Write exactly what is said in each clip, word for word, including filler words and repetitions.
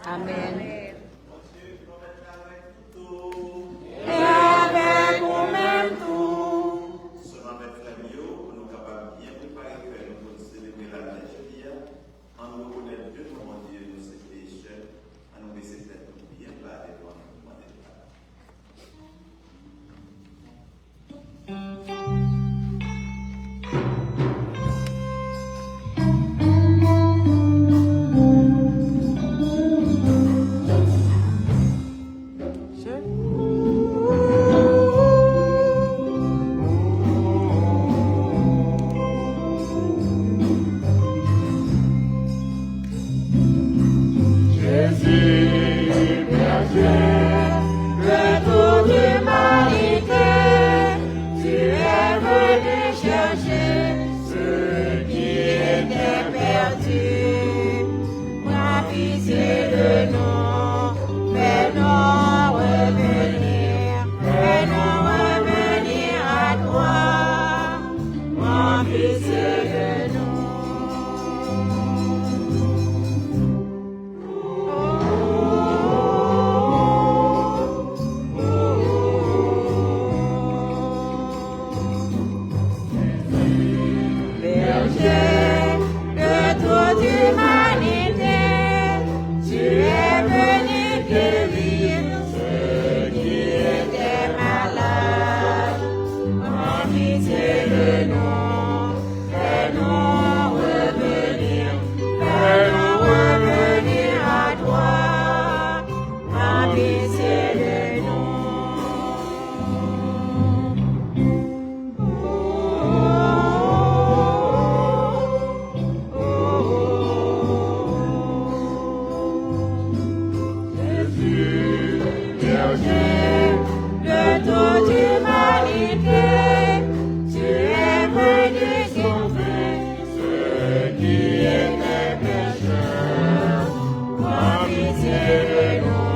Amèn. Bondye pwomèt la avèk nou tou. E avèk ou menm tou. Sè m avèk frè m yo, pou nou kapab byen prepare kè nou pou n selebre lamès jodi a, ann rekonèt de nou Bondye, nou se pechè, ann nou bese tèt nou byen ba devan nou pou mande l padon. Jésus, berger de toute l'humanité, tu es venu chercher ceux qui étaient perdus. Prends pitié de nous, fais-nous revenir, fais-nous revenir à toi. Prends pitié de nous. Berger de toute humanité, tu es venu guérir ceux qui étaient malades. Prends pitié de nous, fais-nous revenir, fais-nous revenir à toi. Prends pitié de nous. Jésus, berger de toute humanité, tu es venu sauver ceux qui étaient pécheurs. Prends pitié de nous,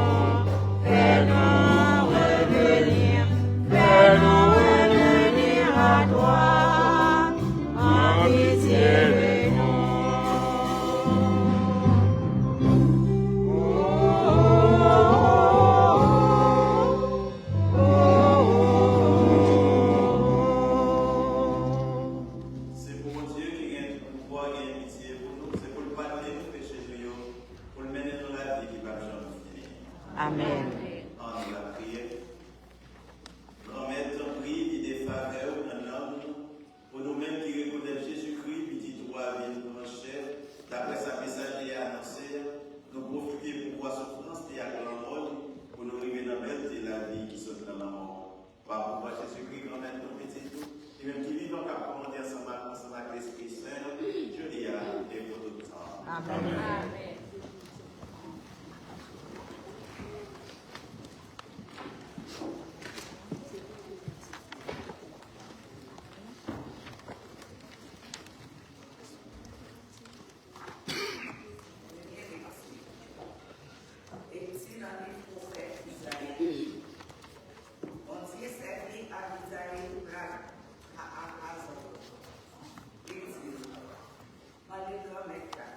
fais-nous revenir, fais-nous revenir à toi. Prends pitié de nous. Se pou Bondye ki gen pouvwa, gen pitye pou nou, se pou l padone nou peche nou yo, pou l mennen nou lavi ki p ap janm fini. Amèn. Ann nou lapriyè. Granmèt, tanpri, vide favè w nan nanm nou, pou nou menm ki rekonèt Jezikri, Pitit ou a, vin pran chè, daprè sa mesaje a anonse a, nou pwofite pouvwa soufrans li ak lanmò li, pou nou rive nan bèlte lavi ki sot nan lanmò. Pa pouvwa Jezikri, Granmèt nou, Pitit ou, li menm ki vivan, k ap kòmande ansanm ak, ansanm ak Lespri Sen, jodi a e pou tout tan. Amèn. Amèn. Lekti nan liv pwofèt Izayi. Bondye sèvi ak Izayi pou gad Kaal Azò. Li di, mande Granmèt la,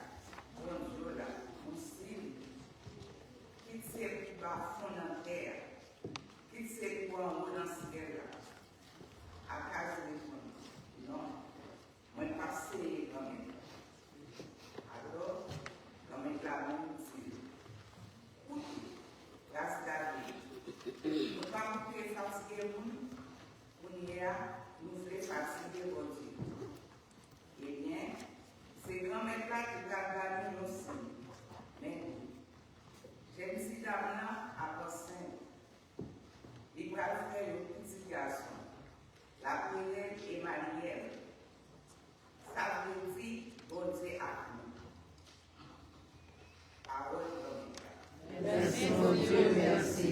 Bondye w la, yon siy, kit se pi ba fon nan tè a, kit se pi anwo nan syèl la. Akaz reponn, non, mwen p ap seye Granmèt la. Alò, Granmèt la menm di l, koute, ras David, nou p ap vle fatige moun, kounye a, nou vle fatige Bondye. Ebyen, se Granmèt la ki pral ba nou yon siy. Men, jèn ti dam nan ap ansent. Li pral fè yon pitit gason. L ap rele l Emaniyèl. Sa vle di Bondye ak nou. Pawòl Granmèt la. Mèsi, Bondye, mèsi.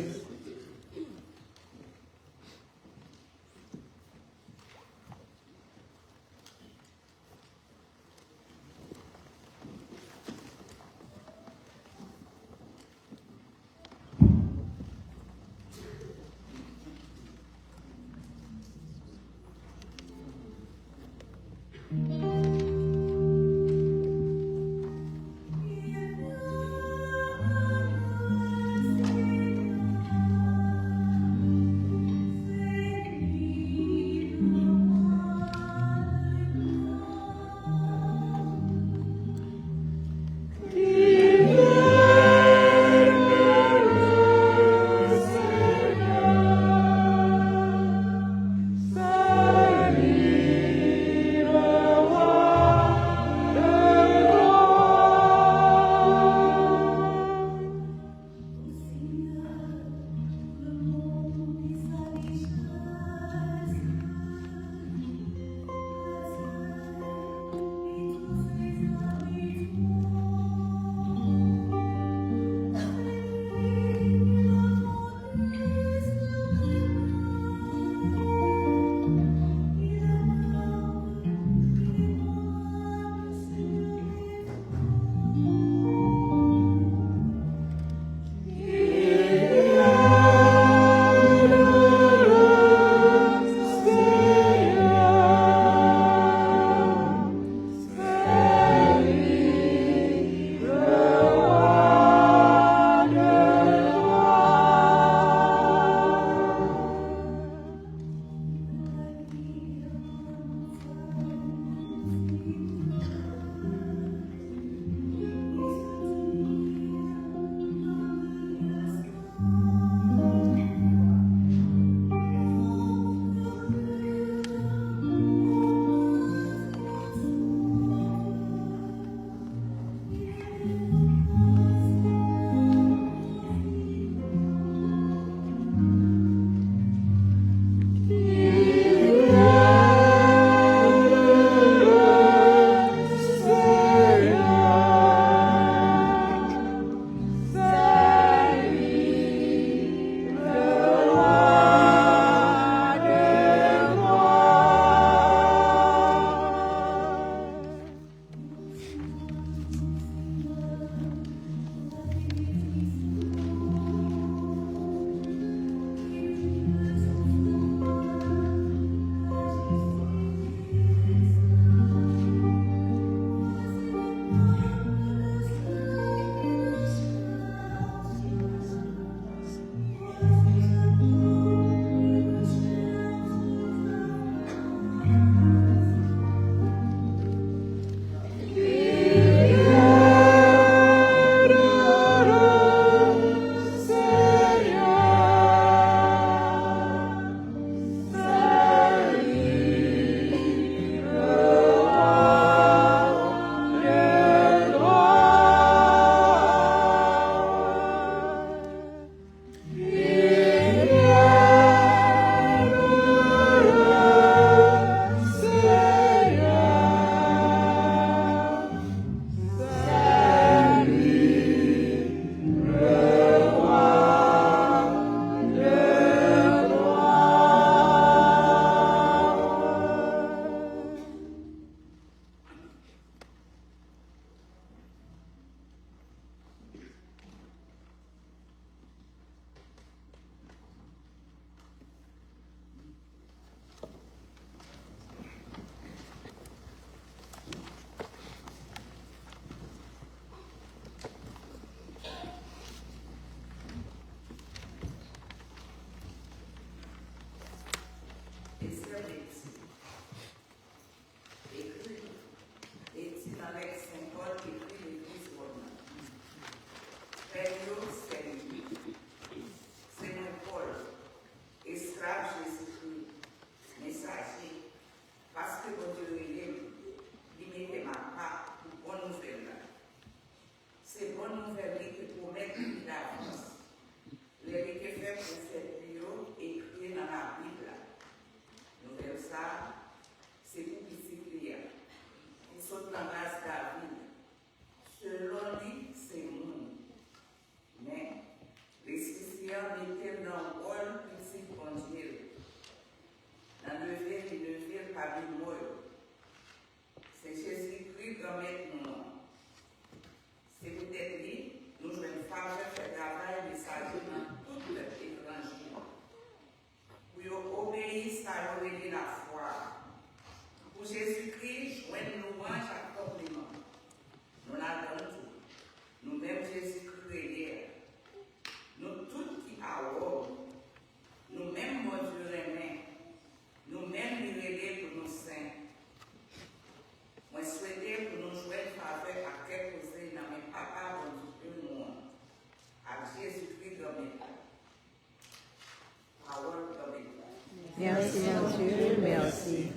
Merci, mon Dieu, merci.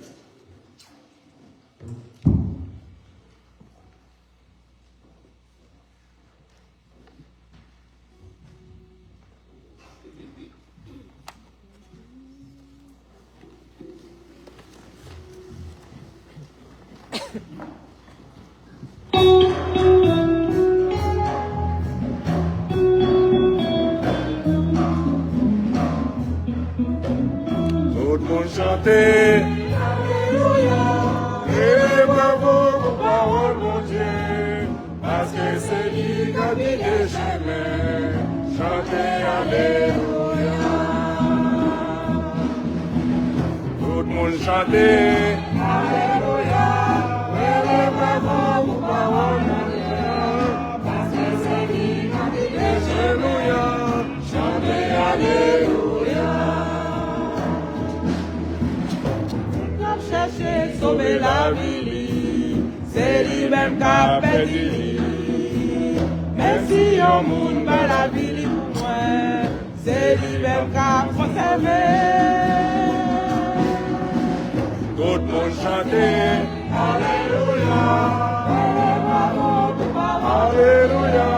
Tout moun chante. Alelouya. Leve bravo pou pawòl Bondye. Paske se li k ap gide chemen. Chante alelouya. Tout moun chante. Alelouya. Leve bravo pou pawòl Bondye. Paske se li k ap gide chemen. Alelouya. Chante alelouya. Moun k ap chèche sove lavi li, se li menm k ap pèdi li. Men si yon moun bay lavi li pou mwen, se li menm k ap konsève. Tout moun chante. Alelouya. Alelouya.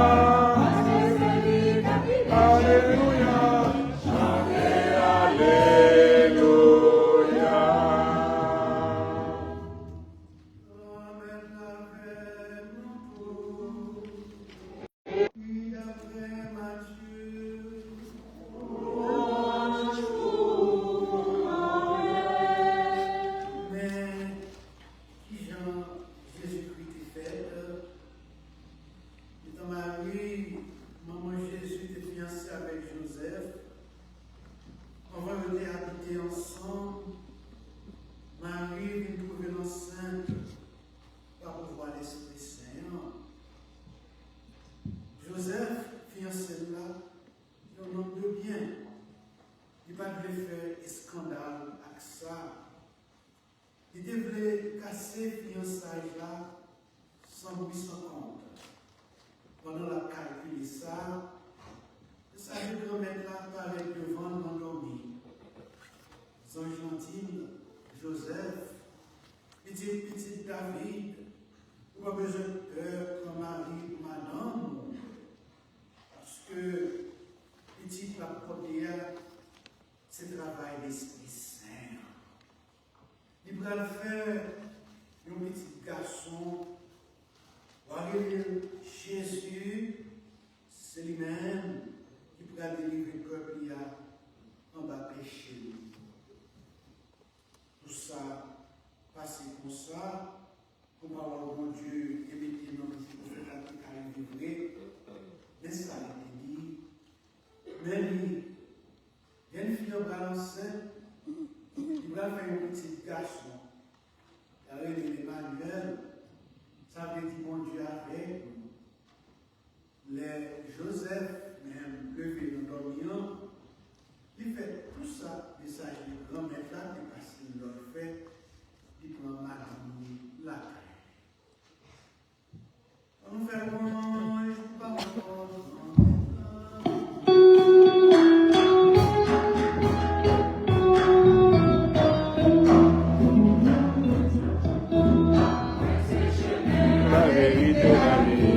Alelouya. Chante alelouya. Anmèn avèk nou tout. Wi, daprè Matye. Men, kijan Jezikri te fèt? Etan Mari, manman Jezi, te fiyanse avèk Jozèf, anvan yo te abite ansanm, Mari vin twouve l ansent pa pouvwa Lespri Sen an. Jozèf, fiyanse l la, se yon nonm de byen. Li pa t vle fè eskandal ak sa. Li te vle kase fiyansay la san bri san kont. Pandan l ap kalkile sa, zanj Granmèt la parèt devan l nan dòmi. Zanj lan di l, Jozèf, pitit pitit David, ou pa bezwen pè pran Mari pou madanm ou, paske pitit l ap pòte a se travay Lespri Sen an. Li pral fè yon pitit gason, w a rele l Jezi, se li menm ki pral delivre pèp li a anba peche li. Tou sa pase konsa, pou pawòl Bondye te mete nan bouch pwofèt la te ka rive vre. Men sa li te di, men li, jèn fi an pral ansent, li pral fè yon pitit gason. Y a rele l Emanyèl, sa vle di Bondye avèk nou. Lè Jozèf menm leve nan dòmi an, li fè tou sa mesaj Granmèt la te pase l lòd fè, li pran madanm li lakay. Ann nou fè lwanj pou pawòl Granmèt la. Laverite, lavi,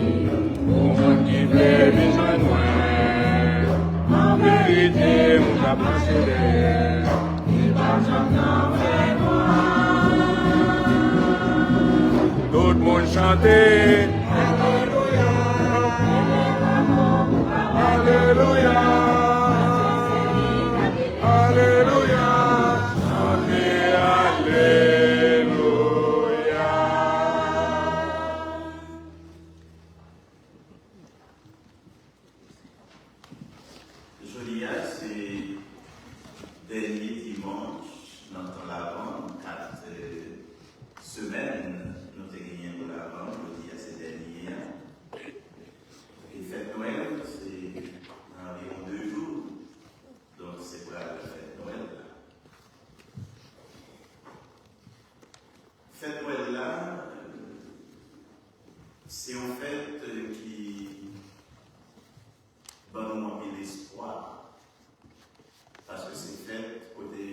pou moun ki vle vin jwenn mwen. An verite, moun k ap mache dèyè, li pa janm nan fè nwa. Tout moun chante. Alelouya. Alelouya. Alelouya. Chante alelouya. Jodi a, se dènye dimanch nan tan Lavan, kat, eh, semèn nou te genyen pou Lavan, jodi a se dènye a. E fèt Nwèl, se nan anviwon de jou, donk se pral fèt Nwèl la. Fèt Nwèl la, se yon fèt ki ban nou anpil espwa, paske se fèt kote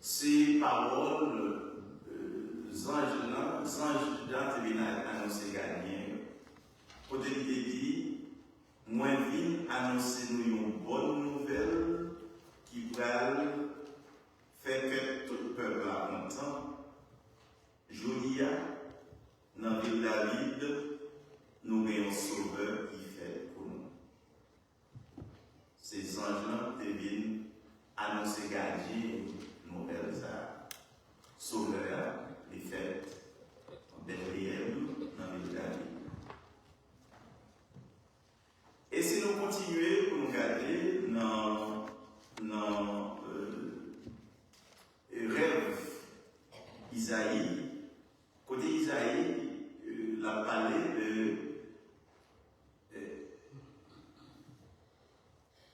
Se pawòl, euh, zanj lan, zanj lan te vin a-, anonse gadyen yo. Kote li te di, "Mwen vin anonse nou yon bòn nouvèl ki pral fè kè tout pèp la kontan. Jodi a, nan vil David, nou gen yon sovè ki fèt pou nou." Se zanj lan te vin anonse gadyen nouvèl sa a. Sovè a, li fèt Bètleyèm, nan vil David. E si nou kontinye pou nou gade nan, nan, euh, rèv Izayi, kote Izayi, euh, l ap pale de, euh,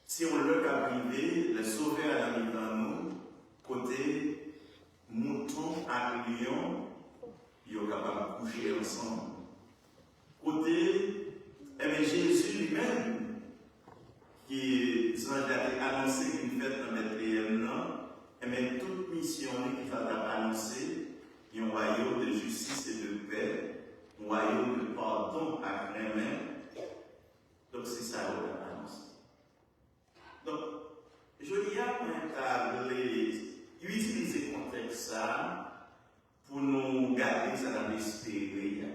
se yon lè k ap rive, lè Sovè a nan mitan nou, kote mouton ak lyon, yo kapab kouche ansanm. Kote, enben, Jezi li menm, ke zanj la te anonse vin fèt nan Bètleyèm nan, enben, tout misyon li, ki sa l t ap anonse, yon wayòm de jistis e de pè, yon wayòm de padon ak renmen. Donk, se sa yo t ap anonse. Donk, jodi a, mwen ta vle itilize kontèks sa a pou nou gade sa n ap espere a.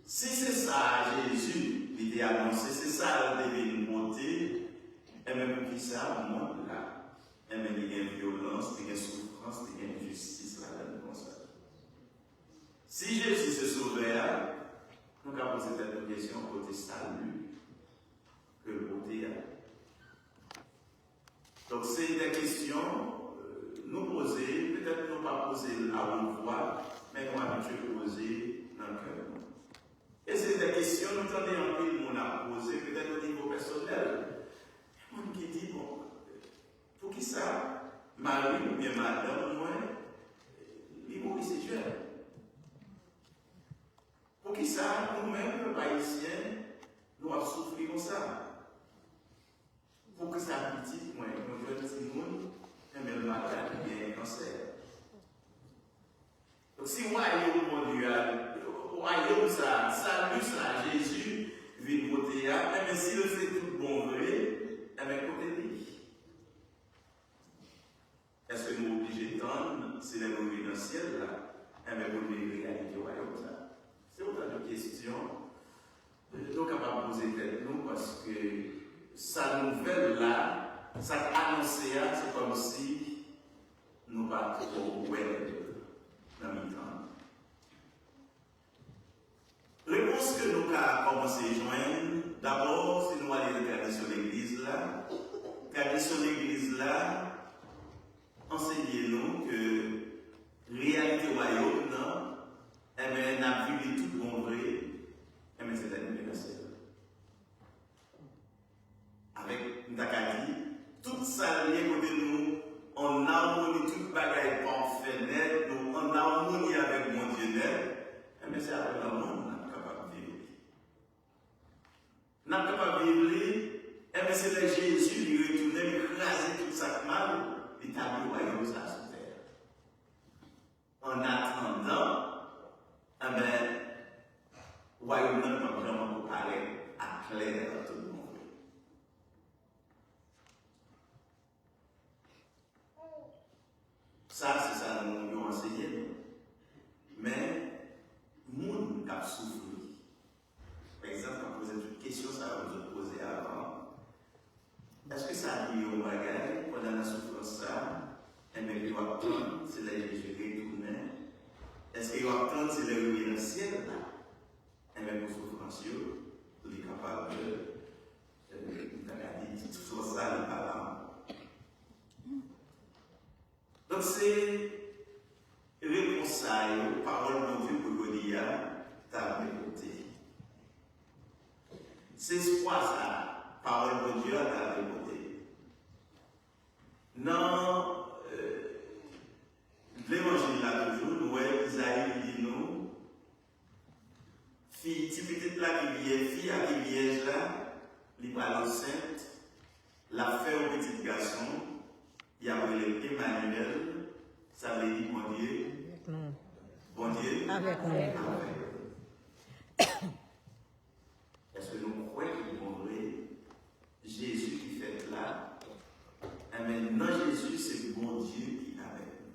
Si se sa Jezi li te anonse, se sa l te vin pote, enben, poukisa mond la, enben, li gen vyolans, li gen soufrans, li gen enjistis ladan l konsa? Si Jezi se Sovè a, nou ka poze tèt nou kesyon, kote sali ke l pote a? Donk, se de kesyon, euh, nou poze, petèt nou pa poze l a wot vwa, men nou abitye poze nan kè nou. E se de kesyon nou tande anpil moun ap poze, petèt o nivo pèsonèl. Moun ki di, "Bon, poukisa mari m oubyen madanm mwen, li mouri si jèn? Poukisa nou menm, pèp ayisyen, nou ap soufri konsa?" Poukisa pitit mwen, yon jèn timoun, enben, l malad, li gen kansè? Donk, si wayòm Bondye a, wayòm sa, sali sa, Jezi vin pote a, enben, si l se tout bon vre, enben, kote li? Èske nou oblije tann se lè nou rive nan syèl la, enben, pou n viv reyalite wayòm sa? Se otan de kesyon nou kapab poze tèt nou, paske sa nouvèl la, sa k anonse a, se kòmsi nou pa twò wè l nan mitan nou. Repons ke nou ka kòmanse jwenn, dabò, si nou ale nan tradisyon legliz la, tradisyon legliz la ansenye nou ke reyalite wayòm nan, enben, n ap viv li tout bon vre, enben, se lè nou vin nan syèl la. Avèk, m ta ka di, tout sa l ye kote nou an amoni, tout bagay pafè nèt, nou an amoni avèk Bondye nèt, enben, se apre lanmò n ap kapab viv li. N ap kapab viv li, enben, se lè Jezi li retounen, li kraze tout sa k mal, li tabli wayòm sa a sou tè a. Annatandan, enben, wayòm nan p ap janm ankò parèt aklè nan tout moun. Sa, se sa nou, yo ansenye nou. Men, moun k ap soufri, pa egzanp, k ap poze tout kesyon sa yo m sot poze avan, èske sa vle di yon bagay pandan nan soufrans sa a, enben, yo ap tann se lè Jezi retounen? Èske yo ap tann se lè yo rive nan syèl la, enben, pou soufrans yo, li kapab, euh, m ta ka di, soufrans sa, li pa la ankò? Donk, se repons sa yo, pawòl Bondye pou jodi a, ta vle pote. Se espwa sa, pawòl Bondye a ta vle pote. Nan, euh, levanjil la toujou, nou wè Izayi li di nou, fi, ti pitit la ki vyèj, fi a ki vyèj la, li pral ansent, l ap fè yon pitit gason, y ap rele l Emanyèl, Sa vle di Bondye, Avèk nou. Bondye Avèk nou. avèk nou. Èske nou kwè ki bon vre Jezi ki fèt la? Enben, nan Jezi, se Bondye ki avèk nou.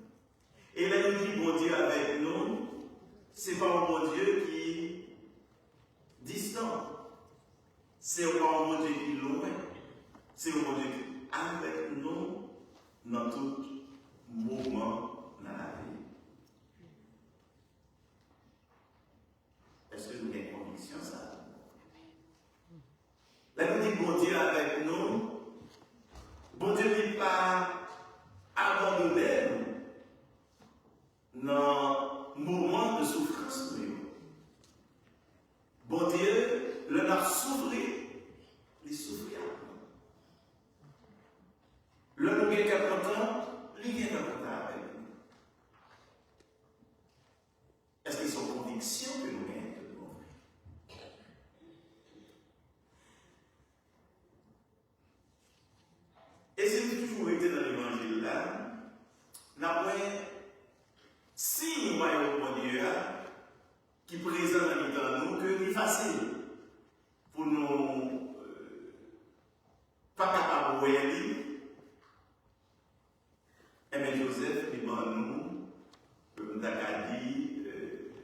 E lè nou di Bondye avèk nou, se pa yon Bondye ki distan. Se pa yon Bondye ki lwen. Se yon Bondye ki avèk nou nan tout moman nan lavi. Èske nou gen konviksyon sa? Lè nou di Bondye avèk nou, Bondye li pa abandone nou nan moman de soufrans nou yo. Bondye, lè n ap soufri, li soufri ak nou. Lè nou gen kè kontan, li gen kè kontan avèk nou. Èske se yon konviksyon ke nou genyen tout bon vre? E si nou toujou rete nan levanjil la, n ap wè siy wayòm Bondye a ki prezan nan mitan nou, ke li fasil pou nou, euh, pa kapab wè li. Enben, Jozèf, li ban nou, euh, m ta ka di, euh,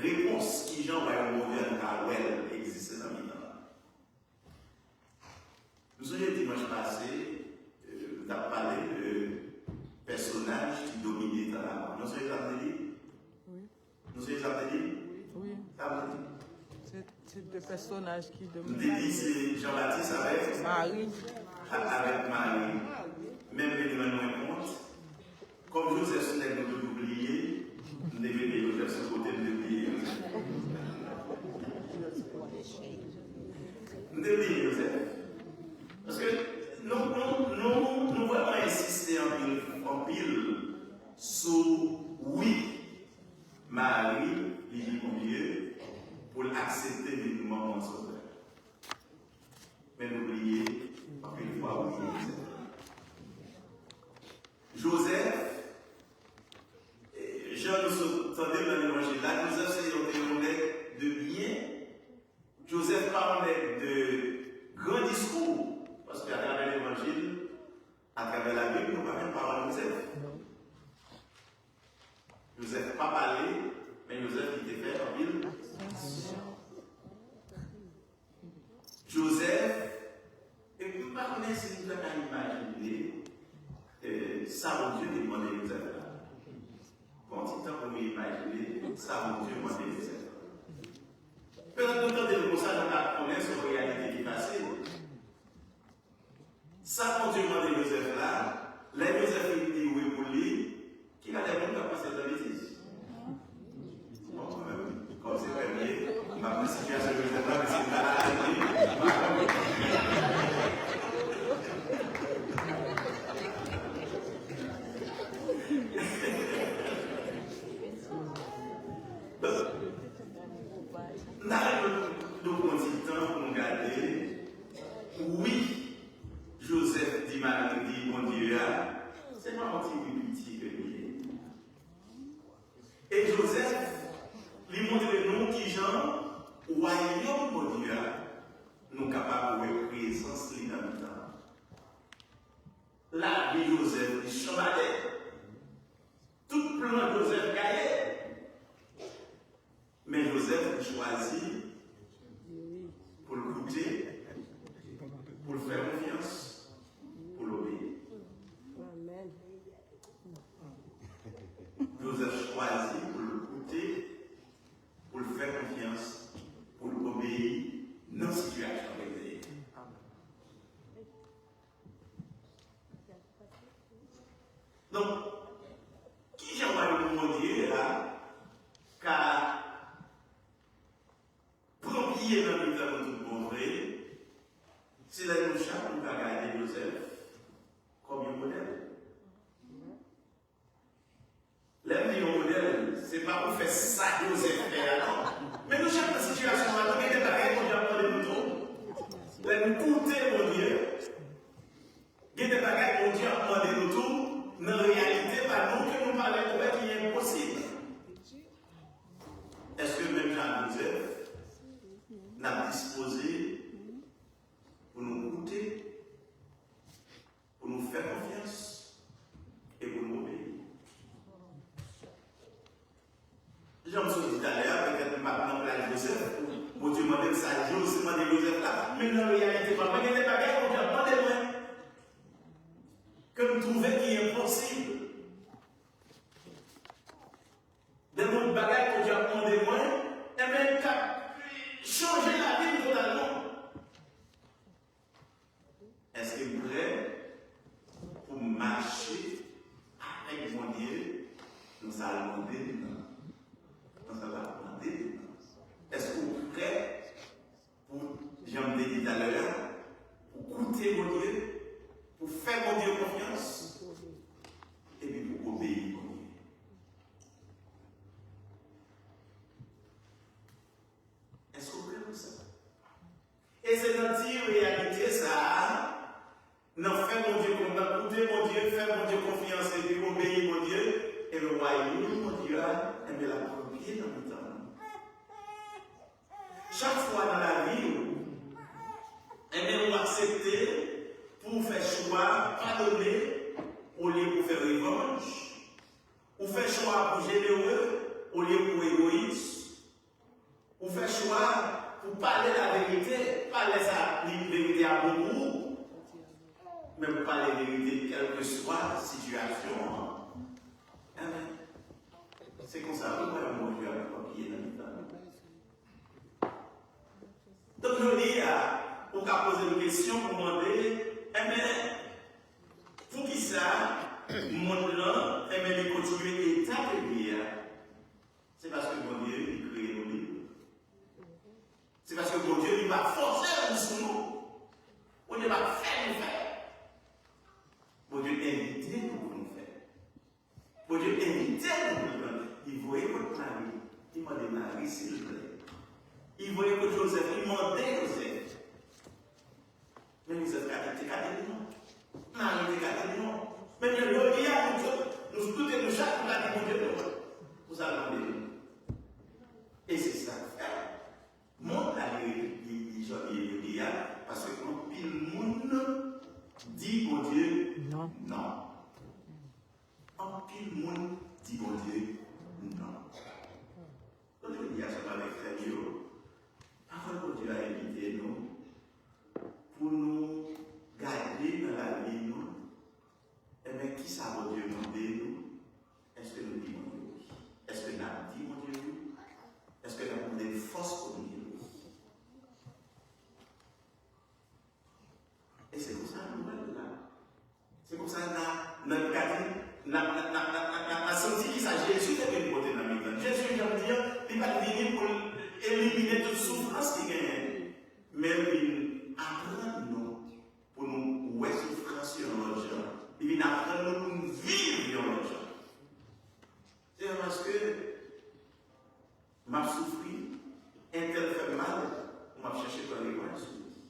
repons kijan wayòm Bondye a nou ka wè l egziste nan mitan nou. Nou sonje dimanch pase, euh, nou t ap pale de pèsonaj ki domine tan la. Nou sonje sa m te di? Wi. Nou sonje sa m te di? Wi. Sa m te di? Se tip de pèsonaj ki M te di domine. Se Jan Batis avèk, Mari. avèk Mari. Men m vin rann mwen kont, kòm Jozèf se nèg nou toujou bliye, m te mete Jozèf sou kote, m te bliye Jozèf. M te bliye Jozèf. Paske nou, nou, nou, nou vrèman ensiste anpil, anpil sou wi, Mari, li di Bondye pou l aksepte vin manman Sovè. Men nou bliye anpil fwa wi Jozèf. Jozèf, e, jan nou sot tande l nan levanjil la, Jozèf se yon, te yon nèg de byen. Jozèf pa yon nèg de gran diskou, paske atravè levanjil, atravè Labib, nou pa jwenn pawòl Jozèf. Jozèf pa pale, men Jozèf li te fè anpil aksyon. Jozèf, epi m pa konnen si nou ta ka imajine, eh, sa Bondye te mande Jozèf la. Pran ti tan pou nou imajine sa Bondye mande Jozèf la. Petèt nou tande l konsa, nou ka konnen se yon reyalite ki fasil. Sa Bondye mande Jozèf la, lè Jozèf fin di wi pou li, ki kalite moun k ap panse l nan betiz? Bon, mwen menm, kòm se premye, m ap nan sitiyasyon Jozèf la, men si m ta la avèk li, m pa konn. Donk, n a nou pran ti tan pou nou gade wi Jozèf di Mari, di Bondye a, se pa yon ti wi piti ke li ye. E Jozèf, li montre nou kijan wayòm Bondye a, nou kapab wè prezans li nan mitan nou. Lavi Jozèf, li chanbade. Tout plan Jozèf gaye. Men Jozèf li chwazi pou l koute, pou l fè konfyans, pou l obeyi. Jozèf chwazi pou l koute, pou l fè konfyans, pou l obeyi nan sitiyasyon ke l te ye. Donk, kijan wayòm Bondye a ka pran pye nan mitan nou tout bon vre, si lè nou chak nou ka gade Jozèf kòm yon modèl? Lè m di yon modèl, se pa pou fè sa Jozèf fè a, non. Men nou chak nan sitiyasyon an, nou gen de bagay Bondye ap mande nou tou. Lè nou koute Bondye, gen de bagay Bondye ap mande nou tou, nan reyalite pa nou, sa Jozèf mande Jozèf la, men nan reyalite pa mwen gen de bagay Bondye ap mande mwen ke m twouve ki enposib. De lòt bagay Bondye ap mande mwen, enben, k ap chanje lavi m totalman. Èske m prè pou m mache avèk Bondye nan sa l mande m nan? Nan sa l ap mande m nan? Èske w prè pou, jan m te di talè a, pou koute Bondye, pou fè Bondye konfyans, epi pou obeyi Bondye? Èske w prè pou sa? E se nan ti reyalite sa a, nan fè Bondye kontan, koute Bondye, fè Bondye konfyans epi obeyi Bondye, e wayòm Bondye a, enben, l ap pran pye nan mitan nou. Chak fwa nan lavi w, enben, ou aksepte pou w fè chwa padone olye pou fè revanj. Ou fè chwa pou jenere olye pou egoyis. Ou fè chwa pou pale laverite, pa lè sa li verite a bon pou ou, men pou pale verite kèlkeswa sitiyasyon an. Amèn. Se konsa wi, wayòm Bondye a ap pran pye nan mitan nou. Donk, jodi a, ou ka poze m kesyon pou mande, enben, poukisa monn lan, enben, li kontinye eta ke l ye a? Se paske Bondye, li kreye nou lib. Se paske Bondye, li pa fòse nou sou nou. Bondye pa fè nou fè. Bondye envite nou pou nou fè. Bondye envite nou pou nou fè. Li voye kot Mari. Li mande Mari, silvouplè. Li voye kot Jozèf. Li mande Jozèf. Men Jozèf ka di, te ka di non. Mari te ka di non. Men jodi a, nou tout, nou tout e nou chak, nou ka di Bondye non pou sa l mande nou. E se sa k fè monn la li, li, li jan li ye jodi a, paske anpil moun di Bondye non. Non. Anpil moun di Bondye non. Donk, jodi a, sèlman avèk frè m yo, pawòl Bondye a envite nou pou nou gade nan lavi nou, enben, kisa Bondye mande nou? Èske nou di Bondye wi? Èske n ap di Bondye wi? Èske n ap mande fòs pou nou di wi? E se konsa nou wè l la. Se konsa n a, n a gade, n a, n a, n a, n a, n a, n a santi kisa Jezi te vin pote nan mitan. Jezi, jan m di an, li pa t vini pou l elimine tout soufrans ki genyen. Men l vin aprann nou pou nou wè soufrans yon lòt jan. Li vin aprann nou pou nou viv yon lòt jan. Se pa paske m ap soufri, entèl fè m mal, pou m ap chèche pran revanj sou li.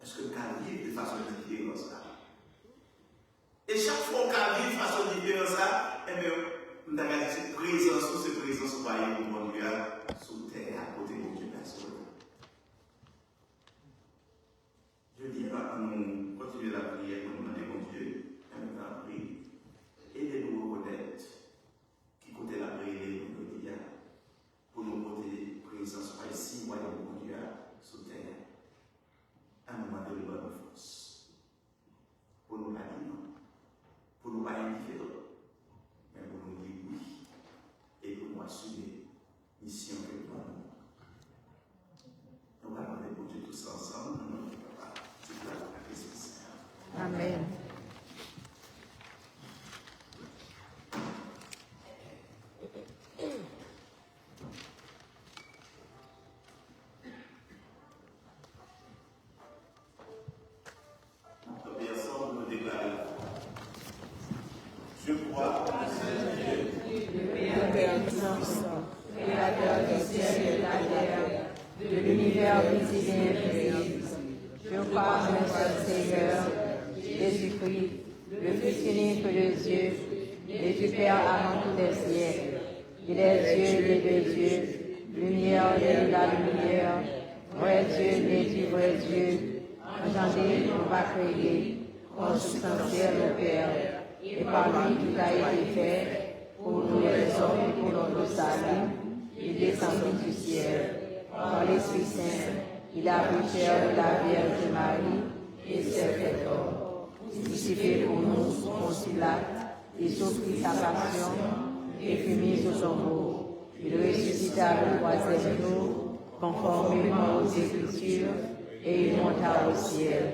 Èske m ka viv de fason diferan sa? E chak fwa w ka viv fason diferan sa, enben, m ta ka di se prezans ou, se prezans ou pa ye pou Bondye a sou tè a, kote Bondye plase w la. Jodi a, ann nou kontinye lapriyè pou nou mande Bondye, enben, tanpri, ede nou rekonèt ki kote l ap rele nou jodi a, pou nou pote prezans pa isi wayòm Bondye a sou tè a. Ann nou mande l ban nou fòs. Pou nou pa di non. Pou nou pa endiferan. Men pou nou di wi. E pou nou asime misyon ke l ban nou. Nou pral mande Bondye tout sa ansanm, nan non Papa, Pitit la, ak Lespri Sen an. Amèn. N ap kanpe ansanm pou nou deklare lafwa. Je crois en Dieu, le Père Tout-Puissant, créateur du ciel et de la terre, de l'univers visible et invisible. Je crois en un seul Seigneur, Jésus-Christ, le Fils unique de Dieu, né du Père avant tous les siècles. Il est Dieu né de Dieu, lumière né de la lumière, vrai Dieu né du vrai Dieu, engendré, non pas créé, consubstantiel au Père, et par lui tout a été fait, pour nous les hommes et pour notre salut, et descendit du ciel. Par l'Esprit Saint, il a pris chair de la Vierge Marie et s'est fait homme. Crucifié pour nous sous Ponce Pilate, il souffrit sa passion et fut mis au tombeau. Il ressuscita le troisième jour, conformément aux Écritures, et il monta au ciel.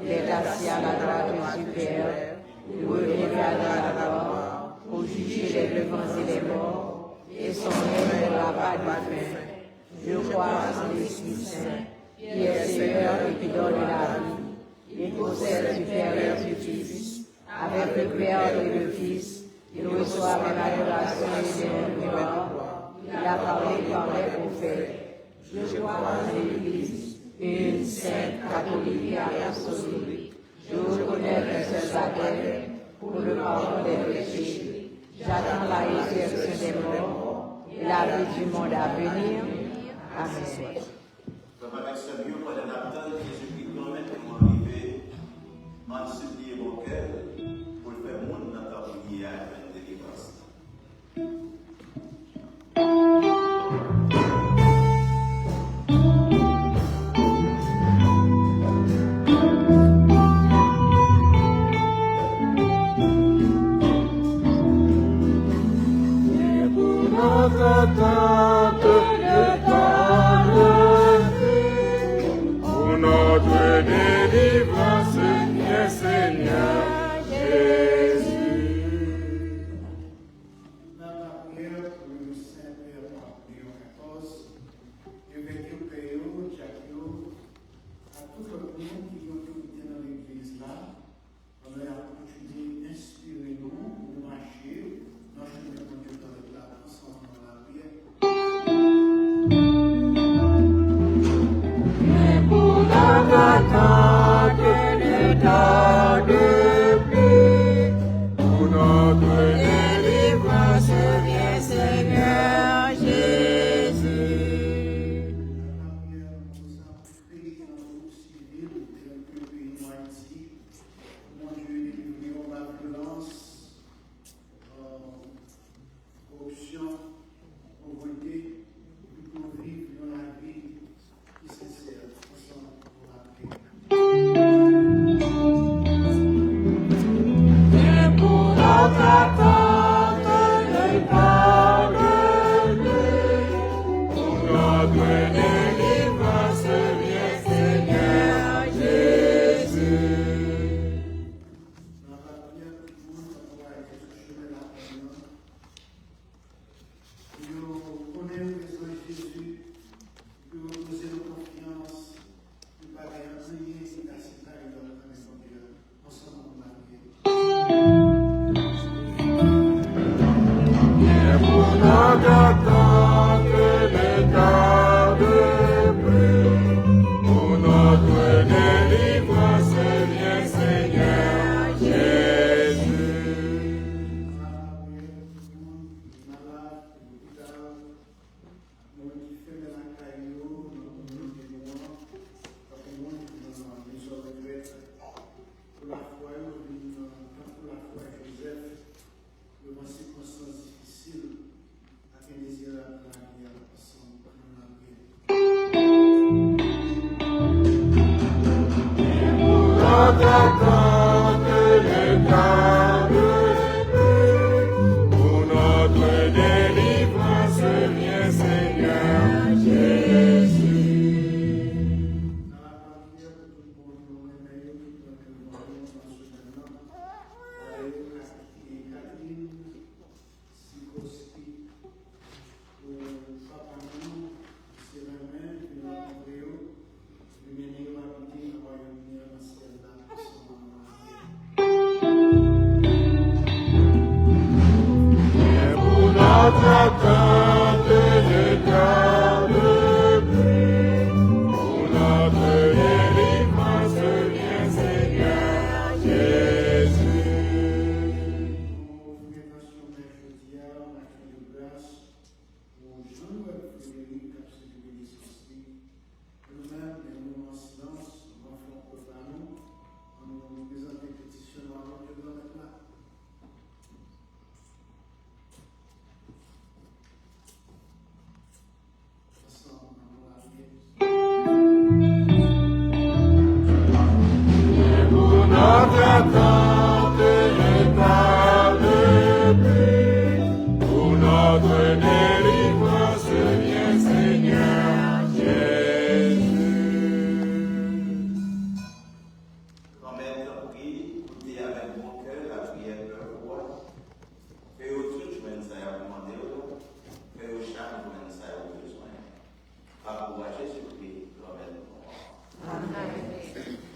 Il est assis à la droite du Père. Il reviendra dans la gloire pour juger les vivants et les morts, et son règne n'aura pas de fin. Je crois en l'Esprit Saint, qui est Seigneur et qui donne la vie. Il procède du Père et du Fils, avec le Père et le Fils, il reçoit même adoration et même gloire. Il a parlé par les prophètes. Je crois en l'Église, une, sainte, catholique et apostolique. Je reconnais un seul baptême pour le pardon des péchés. J'attends la résurrection des morts et la vie du monde à venir. Amen. Frè m avèk sè m yo, pandan n ap tann Jezikri Granmèt nou an rive, ann sipliye Bondye pou l fè moun nan tanpri a jwenn delivrans. Pour notre attente de ton retour, pour notre délivrance, viens Seigneur Jésus. Nan lapriyè pou le Sen Pè Pap Leyon katòz, evèk yo, pè yo, dyak yo, ak tout lòt moun ki gen otorite nan legliz la, pandan y ap kontinye enspire nou pou nou mache nan chemen Bondye pwomèt la ansanm nan lapriyè. Pour notre attente ne tarde plus, pour notre délivrance, viens Seigneur Jésus. Lapriyè pou sa, pou peyi nan gwo sivil, tèl ke peyi nou Ayiti, Bondye delivre yo ba vyolans, euh, koripsyon, povrete, pou nou viv yon lavi ki sensè ansanm pou lapriyè. Pour notre attente ne tarde plus, pour notre délivrance, viens Seigneur Jésus. Nan lapriyè, tout moun k ap vwayaje sou chemen lapriyè, yo konnen prezans Jezi, epi yo poze yo konfyans, yo pa gen anyen ki ka separe yo ak Bondye a. Ansanm nou mache. Pour notre attente ne tarde plus, pour notre délivrance, viens Seigneur Jésus. Moun ki fèmen lakay yo nan kominote nou an, tankou moun ki nan mezon retrèt, pou lafwa yo vin tankou lafwa Jozèf, devan sikonstans difisil ak endezirab nan lavi a, ansanm pou nou lapriyè. Notre attente ne tarde plus, pour notre délivrance, viens Seigneur Jésus. Nan lapriyè pou tout moun nou renmen yo ki pran devan nou nan Attente et ta dépit pour notre délivrance, viens Seigneur Jésus. Granmèt, tanpri, koute avèk bon kè lapriyè pèp ou a. Fè yo tout jwenn sa y ap mande w la. Fè yo chak jwenn sa yo bezwen. Pa pou wa Jezikri, Granmèt nou an. Amèn.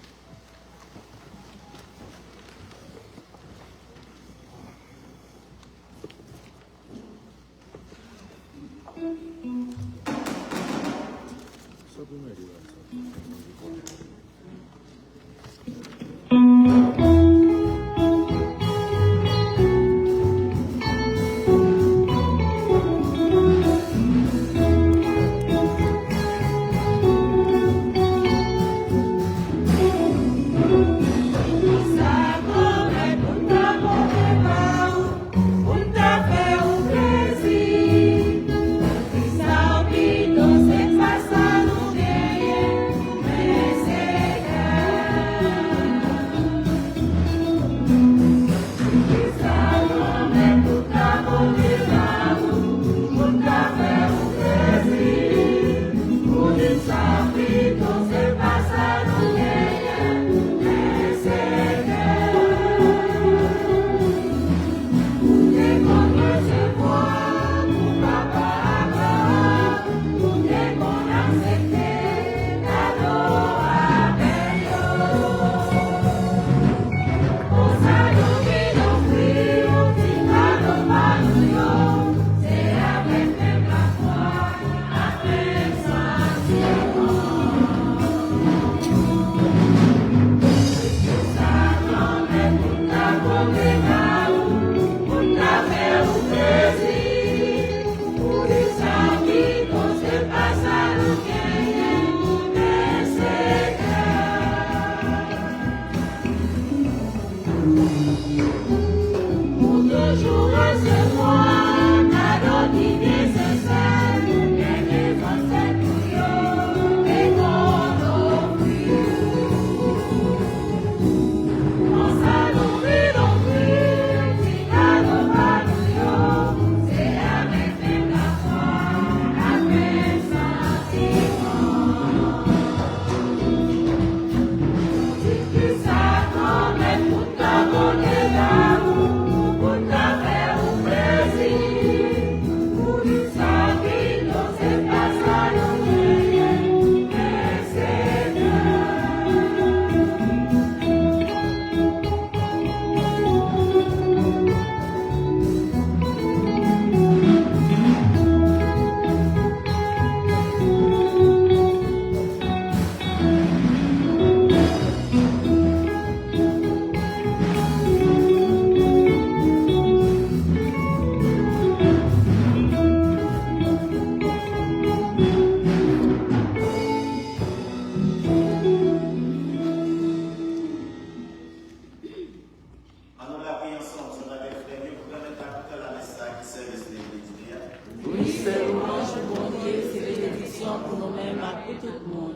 Ann nou lapriyè ansanm, sè m avèk frè m yo, pou pèmèt kapital lamès sa a ki sèvis legliz li a. Wi, se lwanj pou Bondye, se benediksyon pou nou menm ak pou tout moun.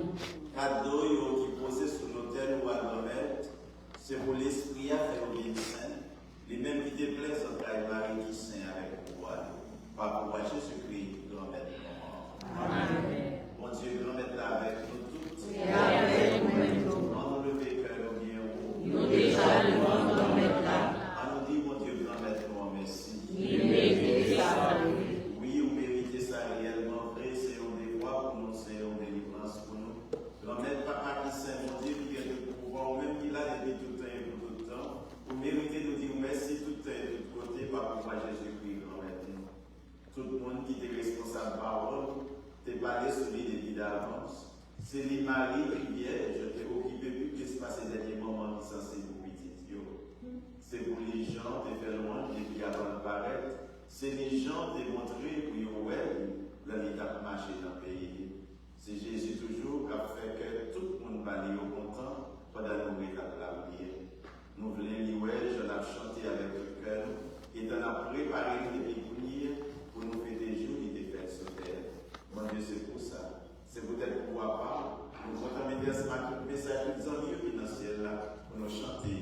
Kado yo ki poze sou lotèl ou a, Granmèt, se pou Lespri a fè yo vin sen, li menm ki te plen zantray Mari ki sen avèk pouvwa li, pa pouvwa Jezikri, Granmèt nou an. Amèn. Bondye, Granmèt la avèk nou tout. Li avèk ou menm tou. Ann nou leve kè nou byen wo. Nou deja devan Granmèt la. Ann nou di Bondye, Granmèt nou an, mèsi. Li merite sa, wi. Wi, ou merite sa reyèlman vre. Se yon devwa pou nou, se yon delivrans pou nou. Granmèt, Papa ki sen, Bondye ki gen tout pouvwa, ou menm ki la depi tout tan e pou tout tan, ou merite nou di w mèsi tout tan e tout kote pa pouvwa Jezikri, Granmèt nou. Tout moun ki te responsab pawòl te pale sou li depi davans. Se li Mari ki vyèj te okipe pi plis pase dènye moman ki sanse pou pitit yo. Se pou li Jan te fè lwanj depi avan l parèt. Se li Jan te montre pou yo wè li lè li t ap mache nan peyi li. Se Jezi toujou k ap fè kè tout moun pa li yo kontan pandan nou ret ap lapriyè. Nou vle li wè jan n ap chante avèk tout kè nou, etan n ap prepare nou depi kounye a pou nou fete jou li te fèt sou tè a. Bondye, se pou sa, se poutèt pouvwa pa w, nou kontan mete ansanm ak tout mesaj tout zanmi yo ki nan syèl la pou nou chante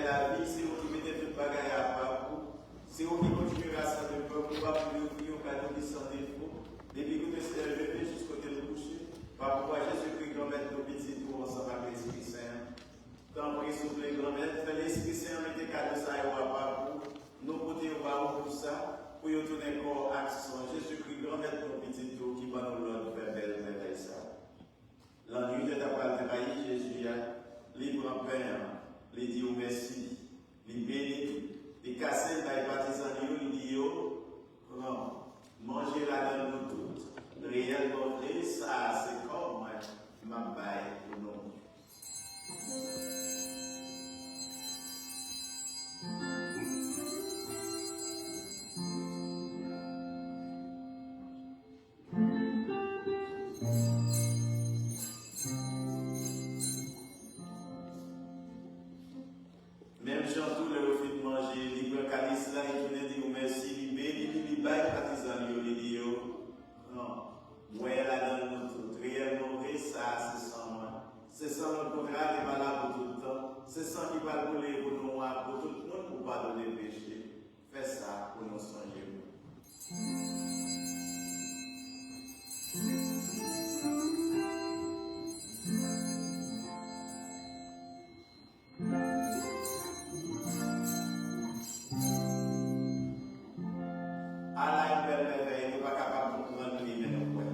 Lavi, se ou ki mete tout bagay apa pou. Se ou ki kontinye rasanble pèp ou a pou li ofri yon kado ki san defo. Depi kote Senyè leve jis kote l kouche, pa pouvwa Jezikri, Granmèt nou, Pitit ou, ansanm ak Lespri Sen an. Tanpri, souple, Granmèt, fè Lespri Sen an mete kado sa yo apa pou nou, pote yo ba ou pou sa, pou yo tounen kò ak san Jezikri, Granmèt nou, Pitit ou, ki ban nou lòd fè bèl mèvèy sa. Lannuit yo t apral trayi Jezi a, li pran pen an, li di w mèsi, li beni l, li kase l bay patizan li yo, li di yo, pran, manje ladan l nou tout. Reyèlman vre, sa a se kò mwen, m ap bay pou nou. Menm jan tou, lè yo fin manje, li pran kalis la, li tounen di yo mèsi, li beni li, li bay patizan li yo, li di yo, pran, bwè ladan l nou tout. Reyèlman vre, sa a se san mwen. Se san lòt kontra a ki valab pou tout tan. Se san ki pral koule pou nou a, pou tout moun, pou padone peche. Fè sa pou nou sonje mwen. Ala yon bèl mèvèy, nou pa kapab konprann li, men nou kwè.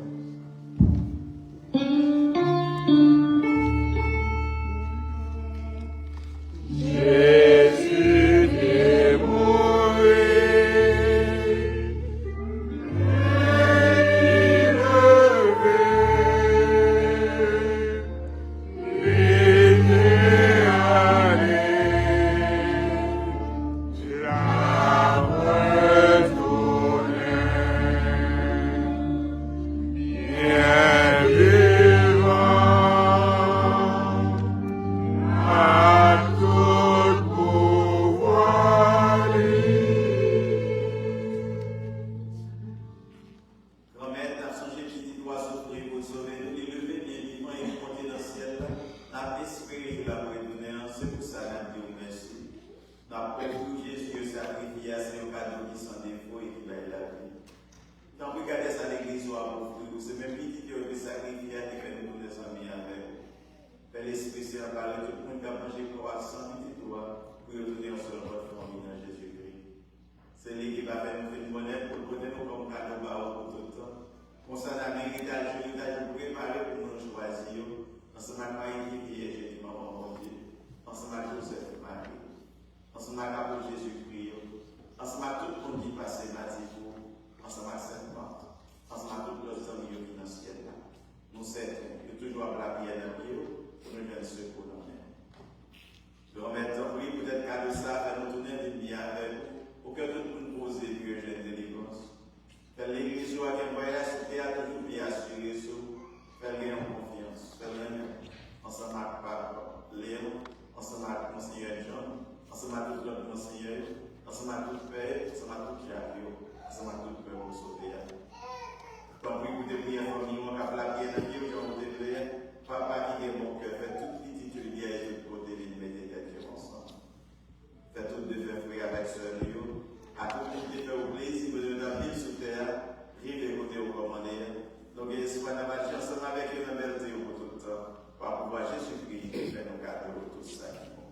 Jezi te mouri, men li leve. Li te ale, l ap retounen byen vivan ak tout pouvwa li. Granmèt, n ap sonje Pitit ou a soufri pou l sove nou, li leve byen vivan e li monte nan syèl la. N ap espere ke l ap retounen an. Se pou sa n ap di w mèsi. N ap ofri w Jezi yo sakrifye a, se yon kado ki san defo e ki bay lavi. Tanpri, gade sa legliz ou ap ofri w. Se menm Pitit yo yo te sakrifye a ki fè nou tounen zanmi avèk ou. Fè Lespri Sen an pale tout moun k ap manje kò ak san Pitit ou a pou yo tounen yon sèl kò fanmi nan Jezikri. Se li ki va fè nou fin bonnèt pou l pote nou kòm kado ba ou pou tout tan. Konsa, n a merite al jwenn yon kado prepare pou nou, nou chwazi yo, ansanm ak Mari ki vyèj epi Manman Bondye, ansanm ak Jozèf Mari, ansanm ak apot Jezikri yo, ansanm ak tout moun ki pase mati pou ou, ansanm ak Sent Mak, ansanm ak tout lòt zanmi yo ki nan syèl la. Nou sèten, yo toujou ap lapyè nan pye w pou nou jwenn sekou nan men w. Granmèt, tanpri, poutèt kado sa a, fè nou tounen vin byen avèk ou, pou kè tout moun poze pou yo jwenn delivrans. Fè legliz ou a ki an vwayaj sou tè a toujou byen asire sou ou. Fè l gen yon konfyans. Fè l renmen w, ansanm ak Papa Leon, ansanm ak Monsenyè John, ansanm ak tout lòt monsenyè yo, ansanm ak tout pè yo, ansanm ak tout dyak yo, ansanm ak tout pèp ou sove a. Tanpri, koute priyè fanmi w an k ap lapyè nan pye w jan ou te vle a. Papa ki gen bon kè, fè tout pitit yo gen tout kote vin mete tèt yo ansanm. Fè tout defen frè avèk sè nou yo, ak tout moun ki te fè w plezi pandan yo t ap viv sou tè a, rive kote ou kòmande a. Nou gen espwa n ap mache ansanm avèk yo nan bèlte ou pou tout tan, pa pouvwa Jezikri ki fè nou kado tout sa ki bon.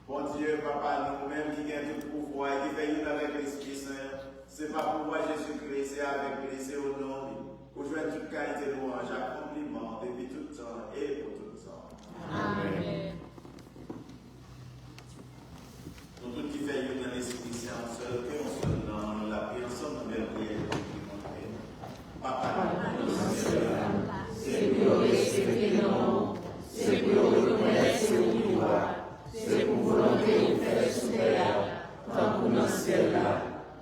Bondye, Papa nou, ou menm ki gen tout pouvwa e ki fè youn avèk Lespri Sen an, se pa pouvwa Jezikri, se avèk li, se o non li, ou jwenn tout kalite lwanj ak konpliman depi tout tan e pou tout tan. Amèn. Nou tout ki fè youn nan Lespri Sen, yon sèl kè, yon sèl nanm, nou lapyè ansanm nan bèl priyè ki monte. Papa nou ki nan syèl la, se pou yo respekte non w, se pou yo rekonèt se ou ki wa, se pou volonte w fèt sou tè a, tankou nan syèl la.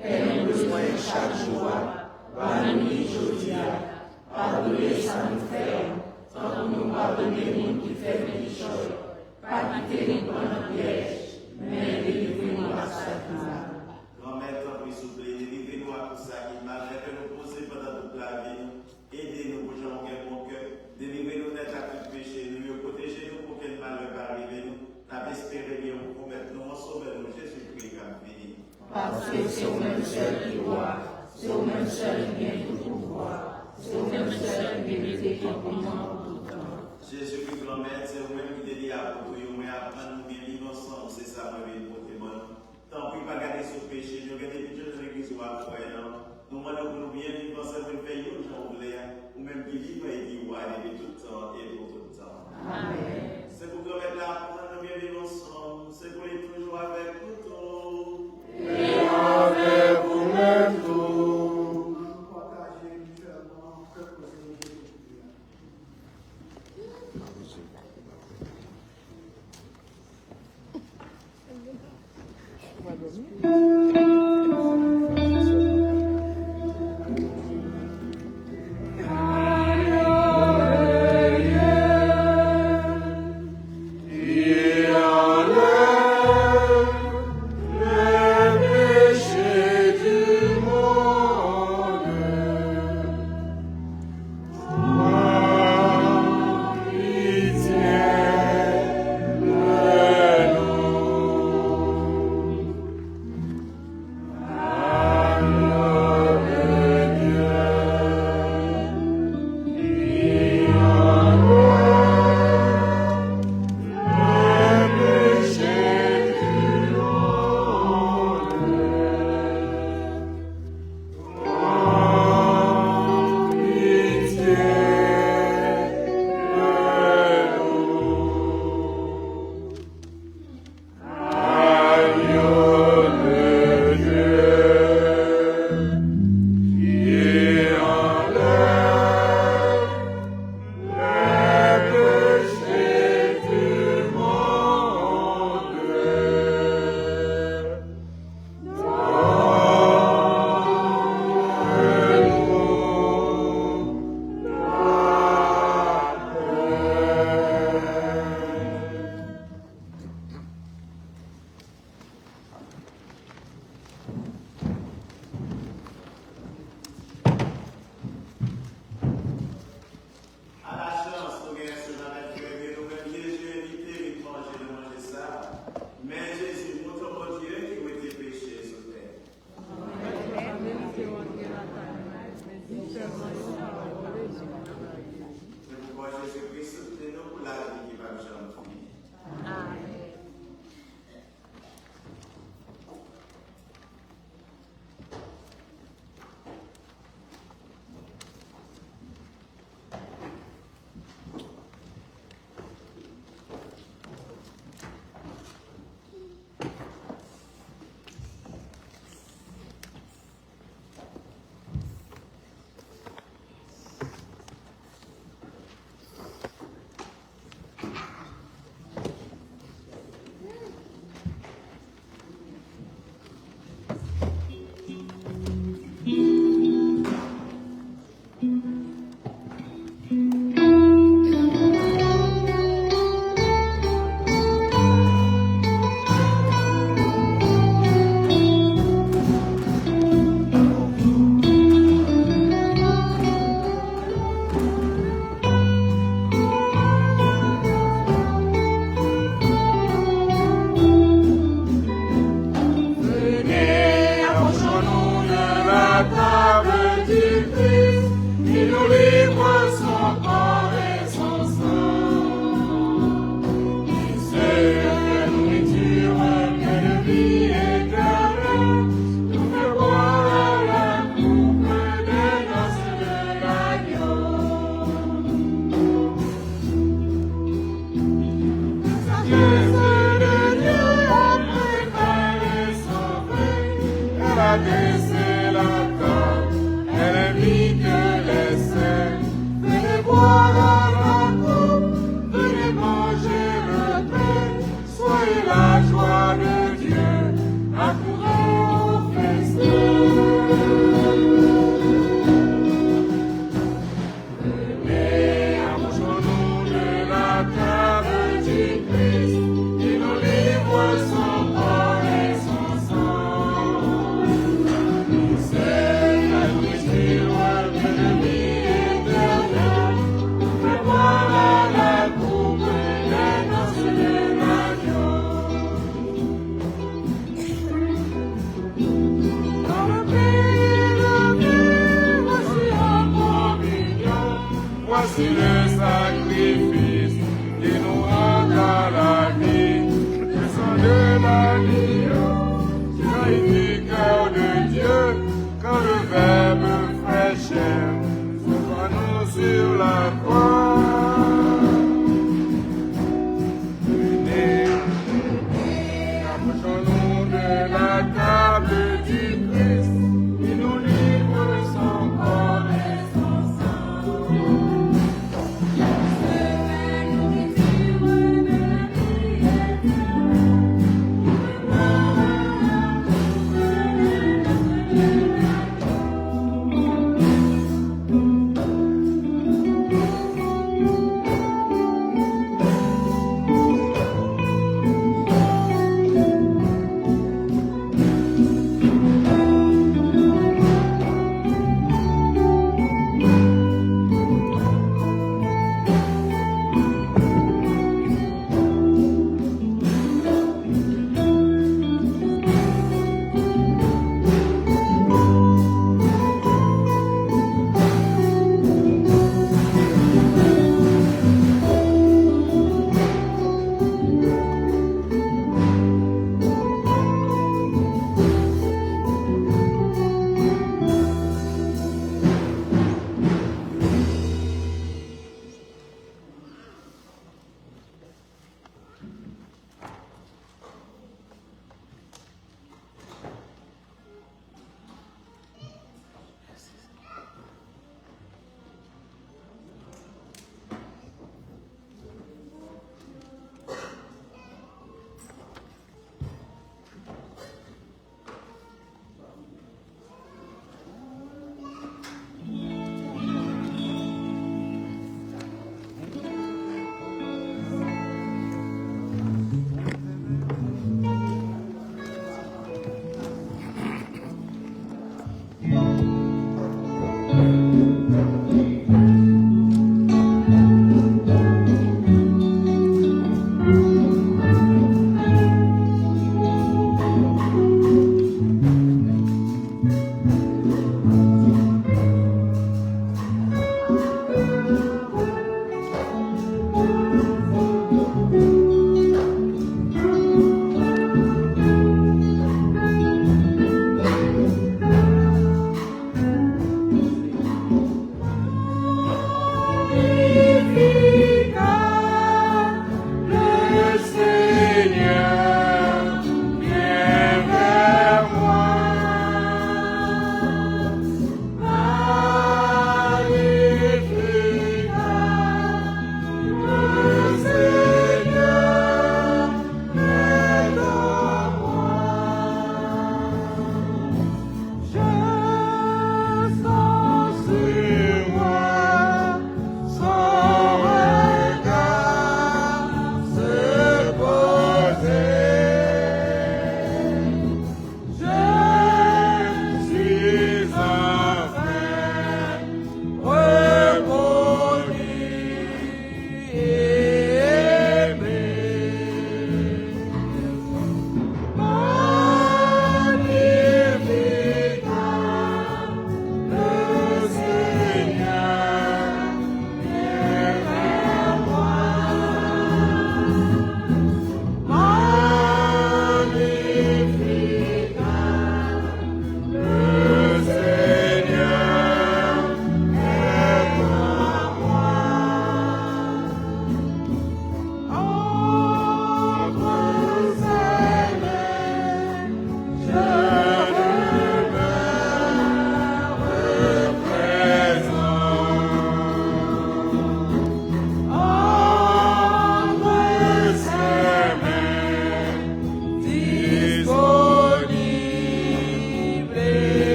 Pen nou bezwen chak jou a, ba nou li jodi a. Padone sa nou fè yo, tankou nou padone moun ki fè nou kichòy. Pa kite nou pran nan pyèj, men delivre nou ak sa ki mal. Granmèt, tanpri, souple, delivre nou ak tout sa ki mal, lè kè nou poze pandan tout lavi nou. Ede nou pou jan ou gen bon kè. Delivre nou nèt ak tout peche nou yo. Pwoteje nou pou okenn malè pa rive Se ou menm sèl ki wa, se ou menm sèl ki gen tout pouvwa, se ou menm sèl ki merite tout onè pou tout tan. Jezikri Granmèt, se ou menm ki te di apot ou yo, mwen aprann nou byen viv ansanm, se sa mwen vin pote ban nou. Tanpri, pa gade sou peche nou, gade pitit nan legliz ou a frè an. Nou mande w pou nou byen viv ansanm, pou n fè youn jan ou vle a, ou menm ki vivan e ki wa depi tout tan e pou tout tan. Amèn. Se pou Granmèt la aprann nou byen viv ansanm, se pou li toujou avèk nou tout. E avèk ou menm tou. Pataje mityèlman kèk koze nou te koute a. A la chans, nou gen Sen Anèl Grèg, nou menm Jezi envite vin manje nan manje sa a. Men Jezi, mouton Bondye ki wete peche sou tè. Mwen pa merite rantre lakay mwen, men di sèlman yon pawòl, Jezi pral geri. Se pou kò Jezi Kris soutni nou pou lavi ki p ap janm fini. Amèn. Venez, approchons-nous de la table du Christ, il nous livre son corps et son sang. Il se fait nourriture, pain de vie éternelle, nous fait boire la coupe des noces de l'agneau. La sagesse de Dieu a préparé son vin, elle a dressé la table, elle invite les saints. Venez boire la coupe, venez manger le pain, soyez la joie de Dieu, accourez au festin. Venez, approchons-nous de la table du Christ, qui nous livre son corps et son sang. C'est la nourriture de vie éternelle, nous fait boire la coupe des noces de l'agneau.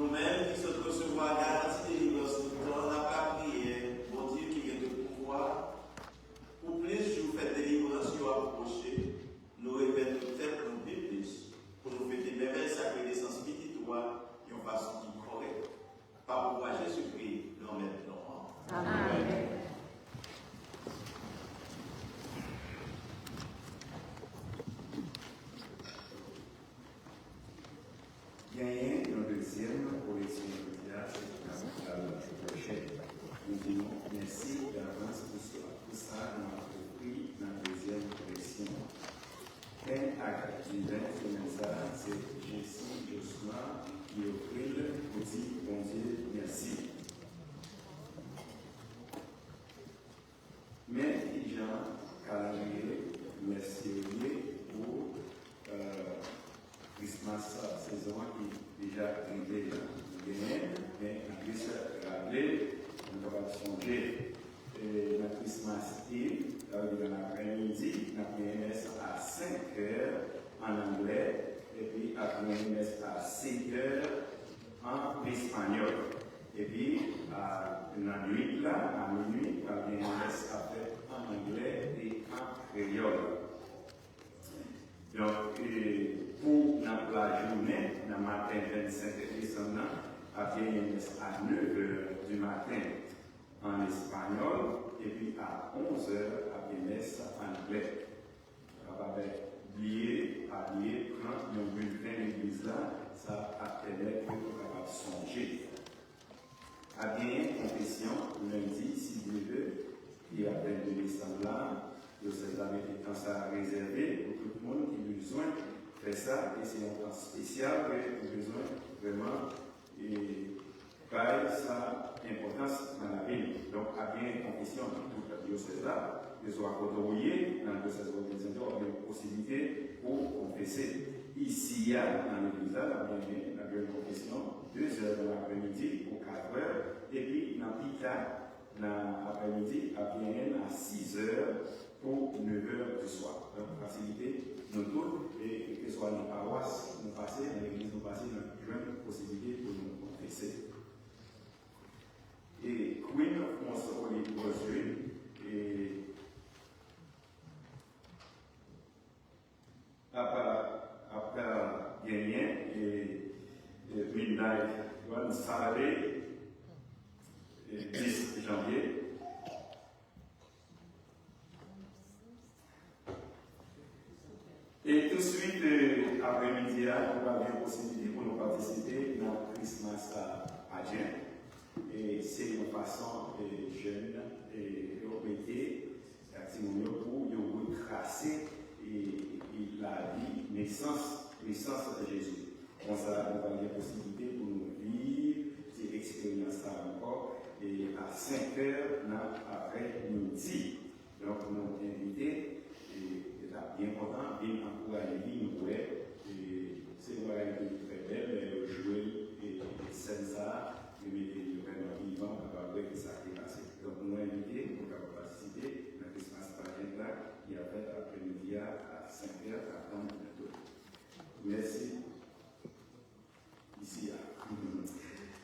Nou menm ki sot resevwa garanti delivrans tout tan, n ap lapriyè Bondye ki gen tout pouvwa, pou plis jou fèt delivrans yo apwoche, nou remèt nou tèt nou pi plis pou nou fete mèvèy sakre nesans Pitit ou a yon fason ki kòrèk. Pa pouvwa Jezikri, Granmèt nou an. Amèn. Genyen yon dezyèm koleksyon jodi a, se pou kapital pwòchèn. Nou di nou mèsi davans pou sa, pou sa nou ap ofri nan dezyèm koleksyon an. Pen ak diven semèn sa a, se Jessy Josma ki ofri l pou di Bondye mèsi. Men kijan kalandriye mès yo ye pou, eh, Christmas, eh, sezon an ki deja rive la. Nou genyen, men nou jis raple, nou kapab sonje, eh, nan Christmas Eve, sa vle di nan aprèmidi, n ap genyen mès a senk è ann anglè, epi ap genyen mès a sèt è an espanyòl. Epi, a, nan nuit la, a minui, pral gen yon mès k ap fèt ann anglè e an kreyòl. Donk, e, pou nan lajounen, nan maten vennsenk desanm nan, ap gen yon mès a nèf è di maten ann espanyòl, epi a onz è, ap gen mès ann anglè. Ou kapab bliye, pa bliye, pran yon bilten legliz la, sa ap pèmèt ke ou kapab sonje. Ap genyen konfesyon lendi, si Dye vle, ki ap vennde desanm la. Dyosèz la mete tan sa a rezève pou tout moun ki bezwen fè sa, e se yon tan espesyal ke nou bezwen vrèman, e, bay sa enpòtans nan lavi nou. Donk, ap gen konfesyon nan tout dyosèz la, keswa kote w ye, nan dyosèz w ap reprezante, w ap gen posiblite pou w konfese. Isi a, nan legliz la, n ap gen, n ap gen konfesyon de zè nan aprèmidi pou kat è, epi nan pita, nan aprèmidi, ap genyen nan sis è pou nèf è di swa. Donk, fasilite nou tout, e keswa nan pawas nou pase, nan legliz nou pase, n ap jwenn posiblite pou nou konfese. E Queen of Monster Holy Rosary, e ap, ap genyen, e, e, Midnight Run Saturday, e, dis janvye. E touswit, e, aprèmidi a, nou pral gen posiblite pou nou patisipe nan Christmas, a, Pageant. E se yon fason, e, jèn, e, yo mete ak timoun yo pou yo retrase, e, e, lavi nesans, nesans Jezi. Konsa, nou va gen posiblite pou nou viv ti eksperyans sa a ankò, e, a senk è nan aprèmidi. Donk, nou envite, e, e t ap byen kontan, vin ankouraje, vin wè, e, se yon bagay ki trè bèl, lè yo jwe l, e, e, sèn sa a, yo mete l vrèman vivan, ou kapab wè ki sa ki pase. Donk, nou envite, pou w kapab patisipe nan Christmas Pageant la, ki ap fèt aprèmidi a, a senk è, atann nou tout. Mèsi. Isi a.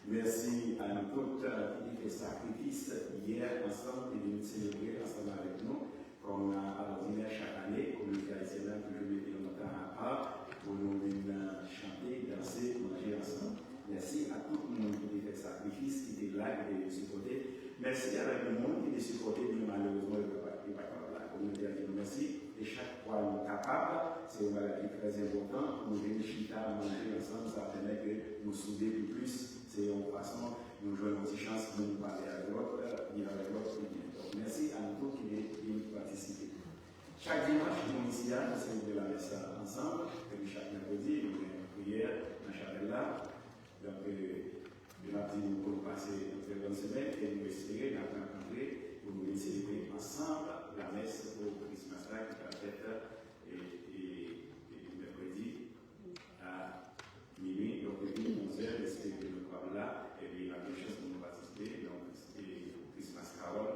Mèsi a nou tout, euh, ki te fè sakrifis yè ansanm, ki vin selebre ansanm avèk nou. Kòm, euh, alòdinè chak ane, kominote ayisyèn nan toujou mete yon tan apa pou nou vin, euh, chante, danse, manje ansanm. Mèsi a tout moun ki te fè sakrifis, ki te la, ki te vin sipòte. Mèsi avèk moun ki te sipòte, men malerezman, yo pa, yo pa kapab la. Kominote a di nou mèsi. E chak fwa nou kapab, se yon bagay ki trè enpòtan pou nou vin chita, manje ansanm, sa pèmèt ke nou soude pi plis. Se yon fason nou jwenn yon ti chans pou nou pale ak lòt, viv avèk lòt pi byen. Donk, mèsi a nou tout ki te vin patisipe. Chak dimanch, nou isi a, nou selebre lamès ansanm, epi chak mèkredi, nou gen priyè nan chapèl la. Donk, euh, n ap di nou pou nou pase yon trè bòn semèn e nou espere n ap rankontre pou nou vin selebre ansanm lamès pou Christmas la ki pral fèt, e, e, e, mèkredi a minui. Donk, depi onz è, nou espere ke nou kapab la, epi n ap gen chans pou nou patisipe nan, e, Christmas Carol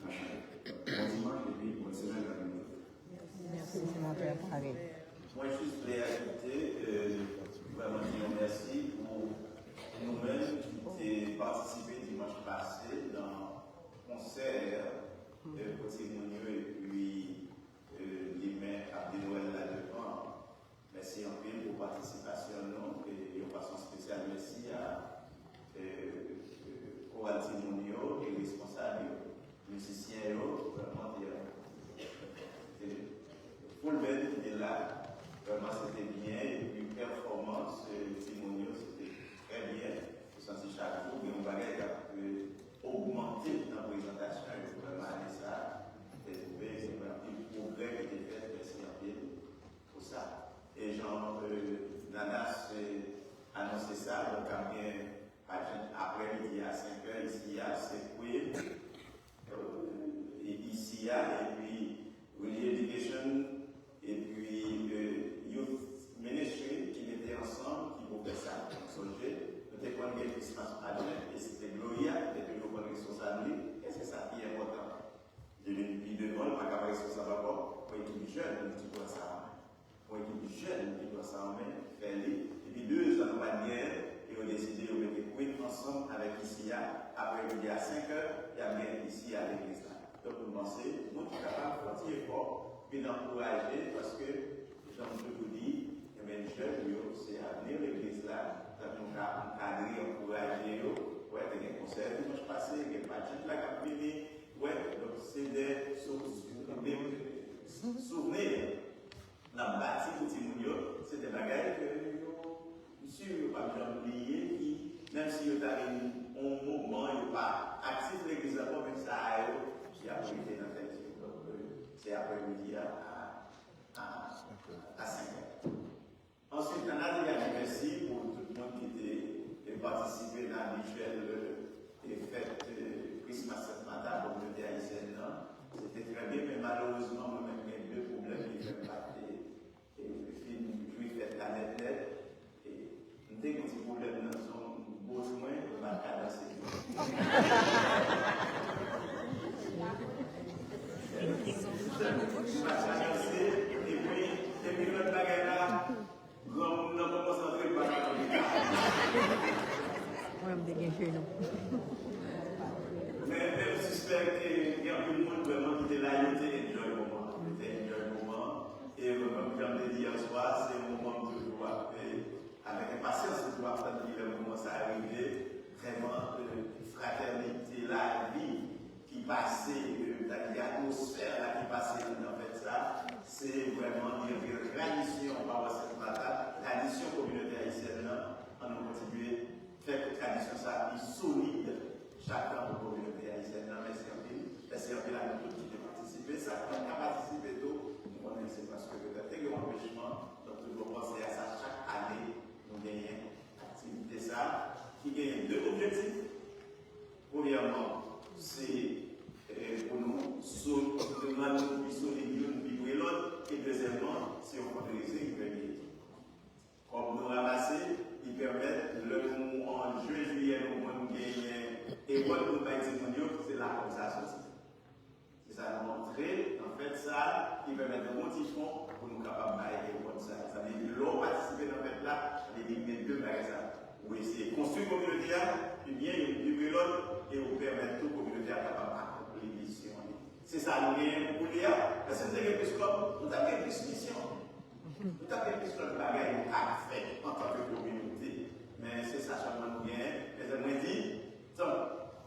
nan chapèl. Donk, bon dimanch epi bòn semèn avèk nou tout. Mèsi, se mwen ki ap pale. Mwen jis vle Nana se anonse sa, donk ap gen pageant aprè midi a senk è isi a, se Queen, euh, e isi a, epi Religious Education, epi euh, Youth Ministry ki mete ansanm, ki pou fè sa. Sonje, nou te konn gen Christmas pageant, e se te Gloria ki te toujou konn responsab li, e se sa ki enpòtan. Depi pi devan, l pa ka pa responsab ankò, pou ekip jèn, nou di pran sa an men. Pou ekip jèn ki pran sa an men, fè li. Epi de zan nou pa t genyen, e yo deside yo mete Queen ansanm avèk isi a, aprè midi a senk è, y ap genyen isi a legliz la. Donk, nou panse, moun ki kapab fè yon ti efò, vin ankouraje, paske, jan m toujou di, enben, jèn yo, se avni legliz la, tank nou ka ankadre, ankouraje yo, wè, te gen konsè dimanch pase, gen pageant la k ap vini, wè, donk, se de sou-, de souvni. N ap bati pou timoun yo, se de bagay ke yo, m si yo p ap janm bliye, ki, menm si yo ta vin yon moman, yo pa aktif legliz ankò, men sa a yo, y ap rete nan tèt yo. Donk, euh, se aprè midi a, a, a, a senk è. Answit, Nana te di mèsi pou tout moun ki te, te patisipe nan rituèl, euh, e fèt, euh, Christmas Sent Mata, kominote ayisyèn nan. Se te trè byen, men malerezman, mwen menm gen de pwoblèm ki fè m pa te, e, fin jwi fèt la nèt nèt. E, m te gen ti pwoblèm nan zòn goch mwen, m pa t ka danse. M pa t ka danse, epi, epi lòt bagay la, granmoun nan kòmanse antre pa nan pita. Mwen, m te gen jenou. Men, men m sispèk ke gen anpil moun vrèman ki te la, yo te enjoy moman an. Yo te enjoy moman an. E, euh, kòm jan m te di yè swa, se yon moman m toujou ap, euh, avèk enpasyans, m toujou ap tann kilè moman sa a rive. Vrèman, euh, fratènite, lavi ki pase, euh, sa vle di atmosfè la ki pase anndan fèt sa, se vrèman yon vye tradisyon, pawòs Sent Mata, tradisyon kominote ayisyèn nan, ann nou kontinye fè pou tradisyon sa a pi solid chak tan pou kominote ayisyèn nan. Mèsi anpil. Mèsi anpil a nou tout ki te patisipe. Sa k pa t ka patisipe tou, nou konnen se paske petèt te gen yon anpechman. Donk, toujou panse a sa chak ane, nou genyen aktivite sa a ki genyen de objektif. Premyèman, se, eh, pou nou so-, rann nou pi solid youn pi pre lòt, e dezyèmman, se yon fundraising ki pèmèt kòb nou ranmase, li pèmèt lè nou an jen, jiyè, nou konn genyen ewòd pou nou bay timoun yo, se la kòb sa a soti. Se sa nou antre nan fèt sa a, ki pèmèt nou yon ti fon pou nou kapab bay ewòd sa a. Sa vle di, lè w patisipe nan fèt la, sa vle di gen de bagay sa a. Ou eseye konstwi kominote a, pi byen, youn pi pre lòt, e ou pèmèt tou kominote a kapab akonpli misyon li. Se sa nou genyen pou kounye a. Èske nou te gen plis kòb? Nou t ap gen plis misyon. Nou t ap gen plis lòt bagay nou ka fè antanke kominote. Men se sa sèlman nou genyen. Men mwen di, tank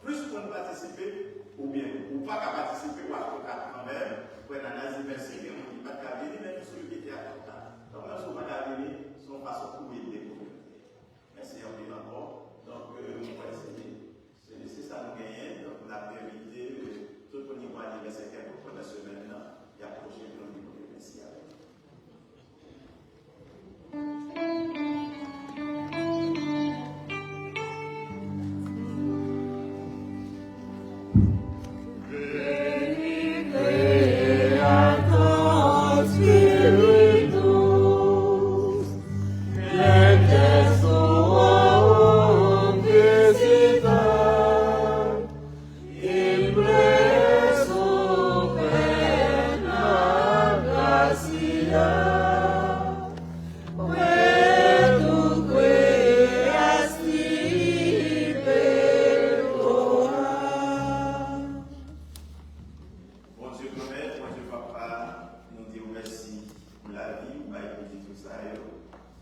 plis moun patisipe, oubyen ou pa ka patisipe, w achte yon kat kanmenm. Frè Nana di, mèsi, gen moun ki pa t ka vini, men nou sou ki te achte yon kat. Donk, menm si w pa ka vini, se yon fason pou ede kominote. Mèsi anpil ankò. Donk, euh, mwen kwè se, se, se sa nou genyen. Donk, n ap envite, euh, tout moun ki pral anivèsè kèlkonk pandan semèn nan, y ap pwoche pou nou di Bondye mèsi avèk nou. Veni, Creator Spiritus, et suum visitat, implacit pertna gratia, quaetuque asti perpetua. Bondye Granmèt, Bondye Papa, nou di w mèsi pou lavi ou bay pitit ou sa yo.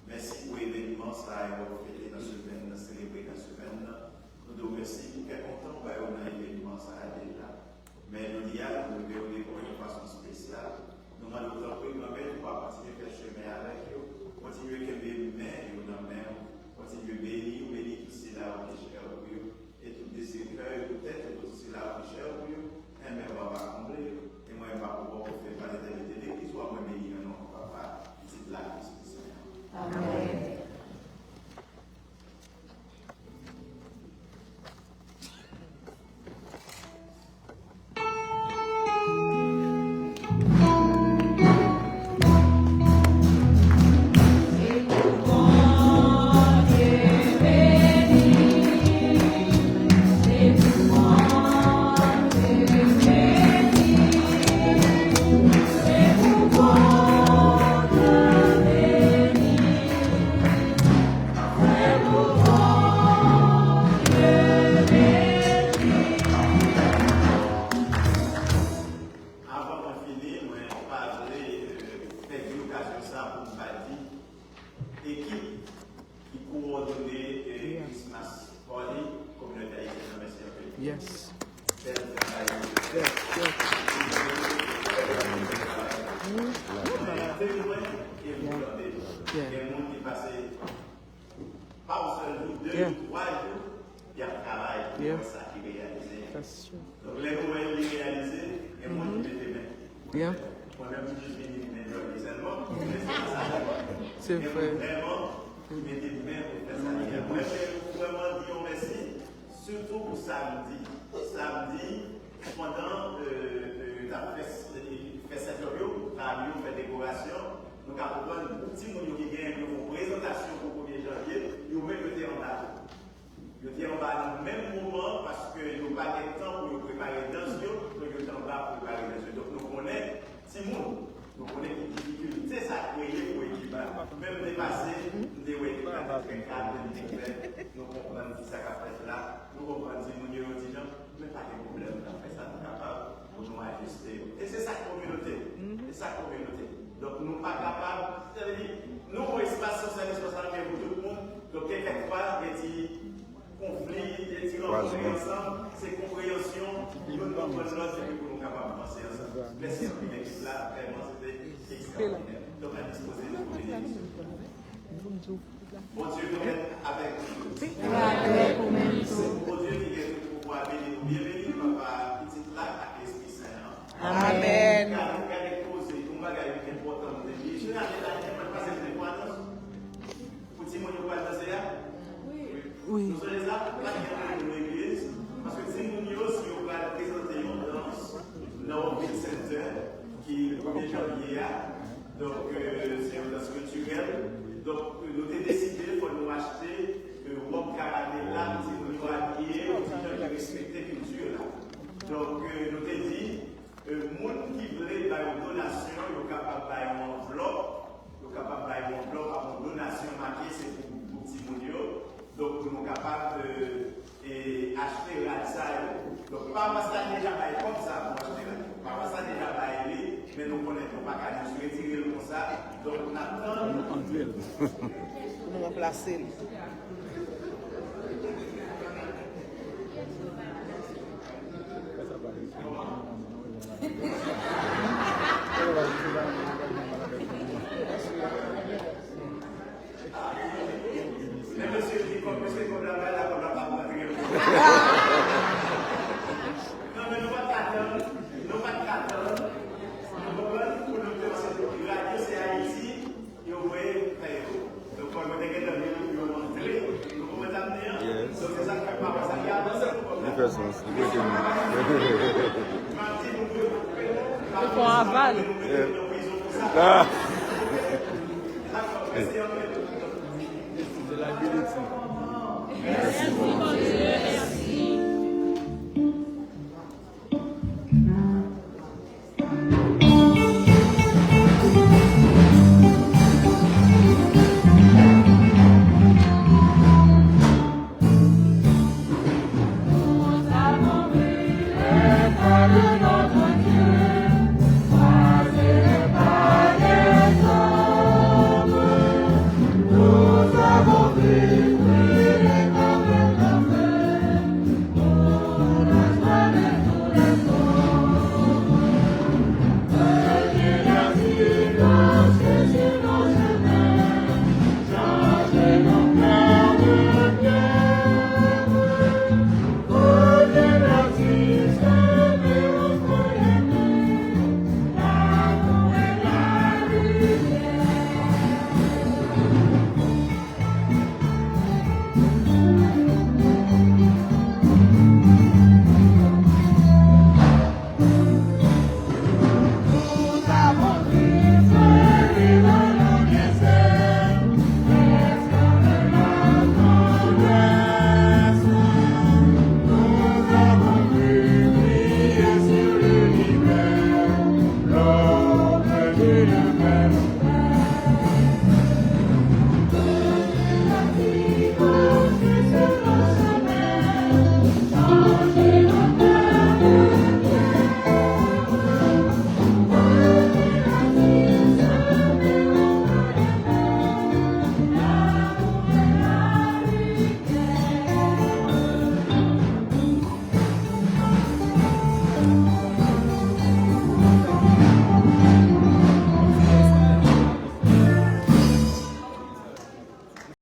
Mèsi pou evenman sa yo w ap fete nan semèn nan, selebre nan semèn nan. Nou di w mèsi pou kè kontan w bay yo nan evenman sa a deja. Men jodi a, nou leve yo devan w yon fason espesyal. Nou mande w tanpri, Granmèt, pou w kontinye fè chemen avèk yo, kontinye kenbe men yo nan men w, kontinye beni yo, beni tout sila yo ki chè pou yo, e tout dezi kè yo, tout tèt yo, pou tout sila yo ki chè pou yo, enben w ap akonpli yo. E mwen, m pa pou bò pou fè pa letènite legliz ou a, mwen beni nan non Papa, Pitit la, Lespri Sen an. Amèn. Ekip ki kowòdone Christmas party kominote ayisyèn nan. Mèsi anpil. Yes. Yes, yes. Gen moun ki pase pa yon sèl jou, de jou, twa jou, y ap travay pou wè sa ki reyalize. Donk lè nou wè li reyalize, gen moun ki mete men. Mwen menm m jis vini men jòli sèlman, men se pa sa. Se vre. Gen moun vrèman ki mete men pou fè sa. Mwen se vrèman di yon mèsi, sitou pou samdi. Samdi, pandan yo t ap fè set up yo, fè dekorasyon, nou ka konprann timoun yo ki genyen pou yo fè yon prezantasyon pou premye janvye, yo menm yo te anba tou. Yo te anba nan menm moman paske yo pa gen tan pou yo prepare dans yo, donk yo te anba pou prepare dans yo. Donk nou konnen timoun, nou konnen ki difikilte sa kreye pou ekip la. Menm depase, m te wè ekip la te trè kalm, te trè, nou konprann ki sa k ap fèt la, nou konprann timoun yo, yo di jan, men pa gen pwoblèm, n ap fè sa nou kapab pou nou ajiste yo. E se sa k kominote. E sa k kominote. Donk nou pa kapab, sa vle di, nou yon espas sosyal, espas la gen pou tout moun. Donk gen kèk fwa gen ti konfli, gen ti rantre ansanm, se konpreyansyon, youn konprann lòt, epi pou nou kapab vanse ansanm. Mèsi anpil ekip la, vrèman se te ekstraòdinè. Donk a dispoze pou benediksyon. Bondye nou mèt avèk nou. Avèk ou menm tou. Bondye ki gen tout pouvwa beni nou. Byenveni Papa, Pitit la ak Lespri Sen an. Amèn. Gade, gade koze, yon bagay ki enpòtan nou te bliye. Jeneralman, mwen pase m te fè anons pou timoun yo pral danse a. Wi. Nou sonje sa? Pa gen moun nan legliz, paske timoun yo, si yo pral prezante yon dans nan World Trade Center, ki premye janvye a, donk, se yon dans kiltirèl. Donk, nou te deside fò nou achte wòb karamèl la pou timoun yo abiye yon ti jan ki respekte kilti la. Donk, nou te di, moun ki vle bay yon donasyon, yo kapab bay yon anvlòp, yo kapab bay yon anvlòp ak yon donasyon make, se pou gwoup timoun yo. Donk, pou nou kapab e achte rad sa yo. Donk, pawas la deja bay kòb sa pou achte rad yo. Pawas la deja bay li, men nou konnen nou pa ka jis retire l konsa. Donk, n ap tann. Nou antre l. Pou nou ranplase l. Men mesye di kòb, mesye kòb la bay la, kòb la pa rantre. Non, men nou pa t ka tann, nou pa t ka tann. Nou konprann? Pou nou te panse radyo se Ayiti, yo voye fè yo. Donk, fò nou te gentan vin pou yo rantre. Nou konprann sa m di an? Donk, se sa k fè pa sa ki avanse pou kòb la. Li fè sans, li prete nou. M ap di nou pou yo pa fè yon aval. Mete nou nan prizon pou sa. Mèsi anpil. Mèsi Bondye.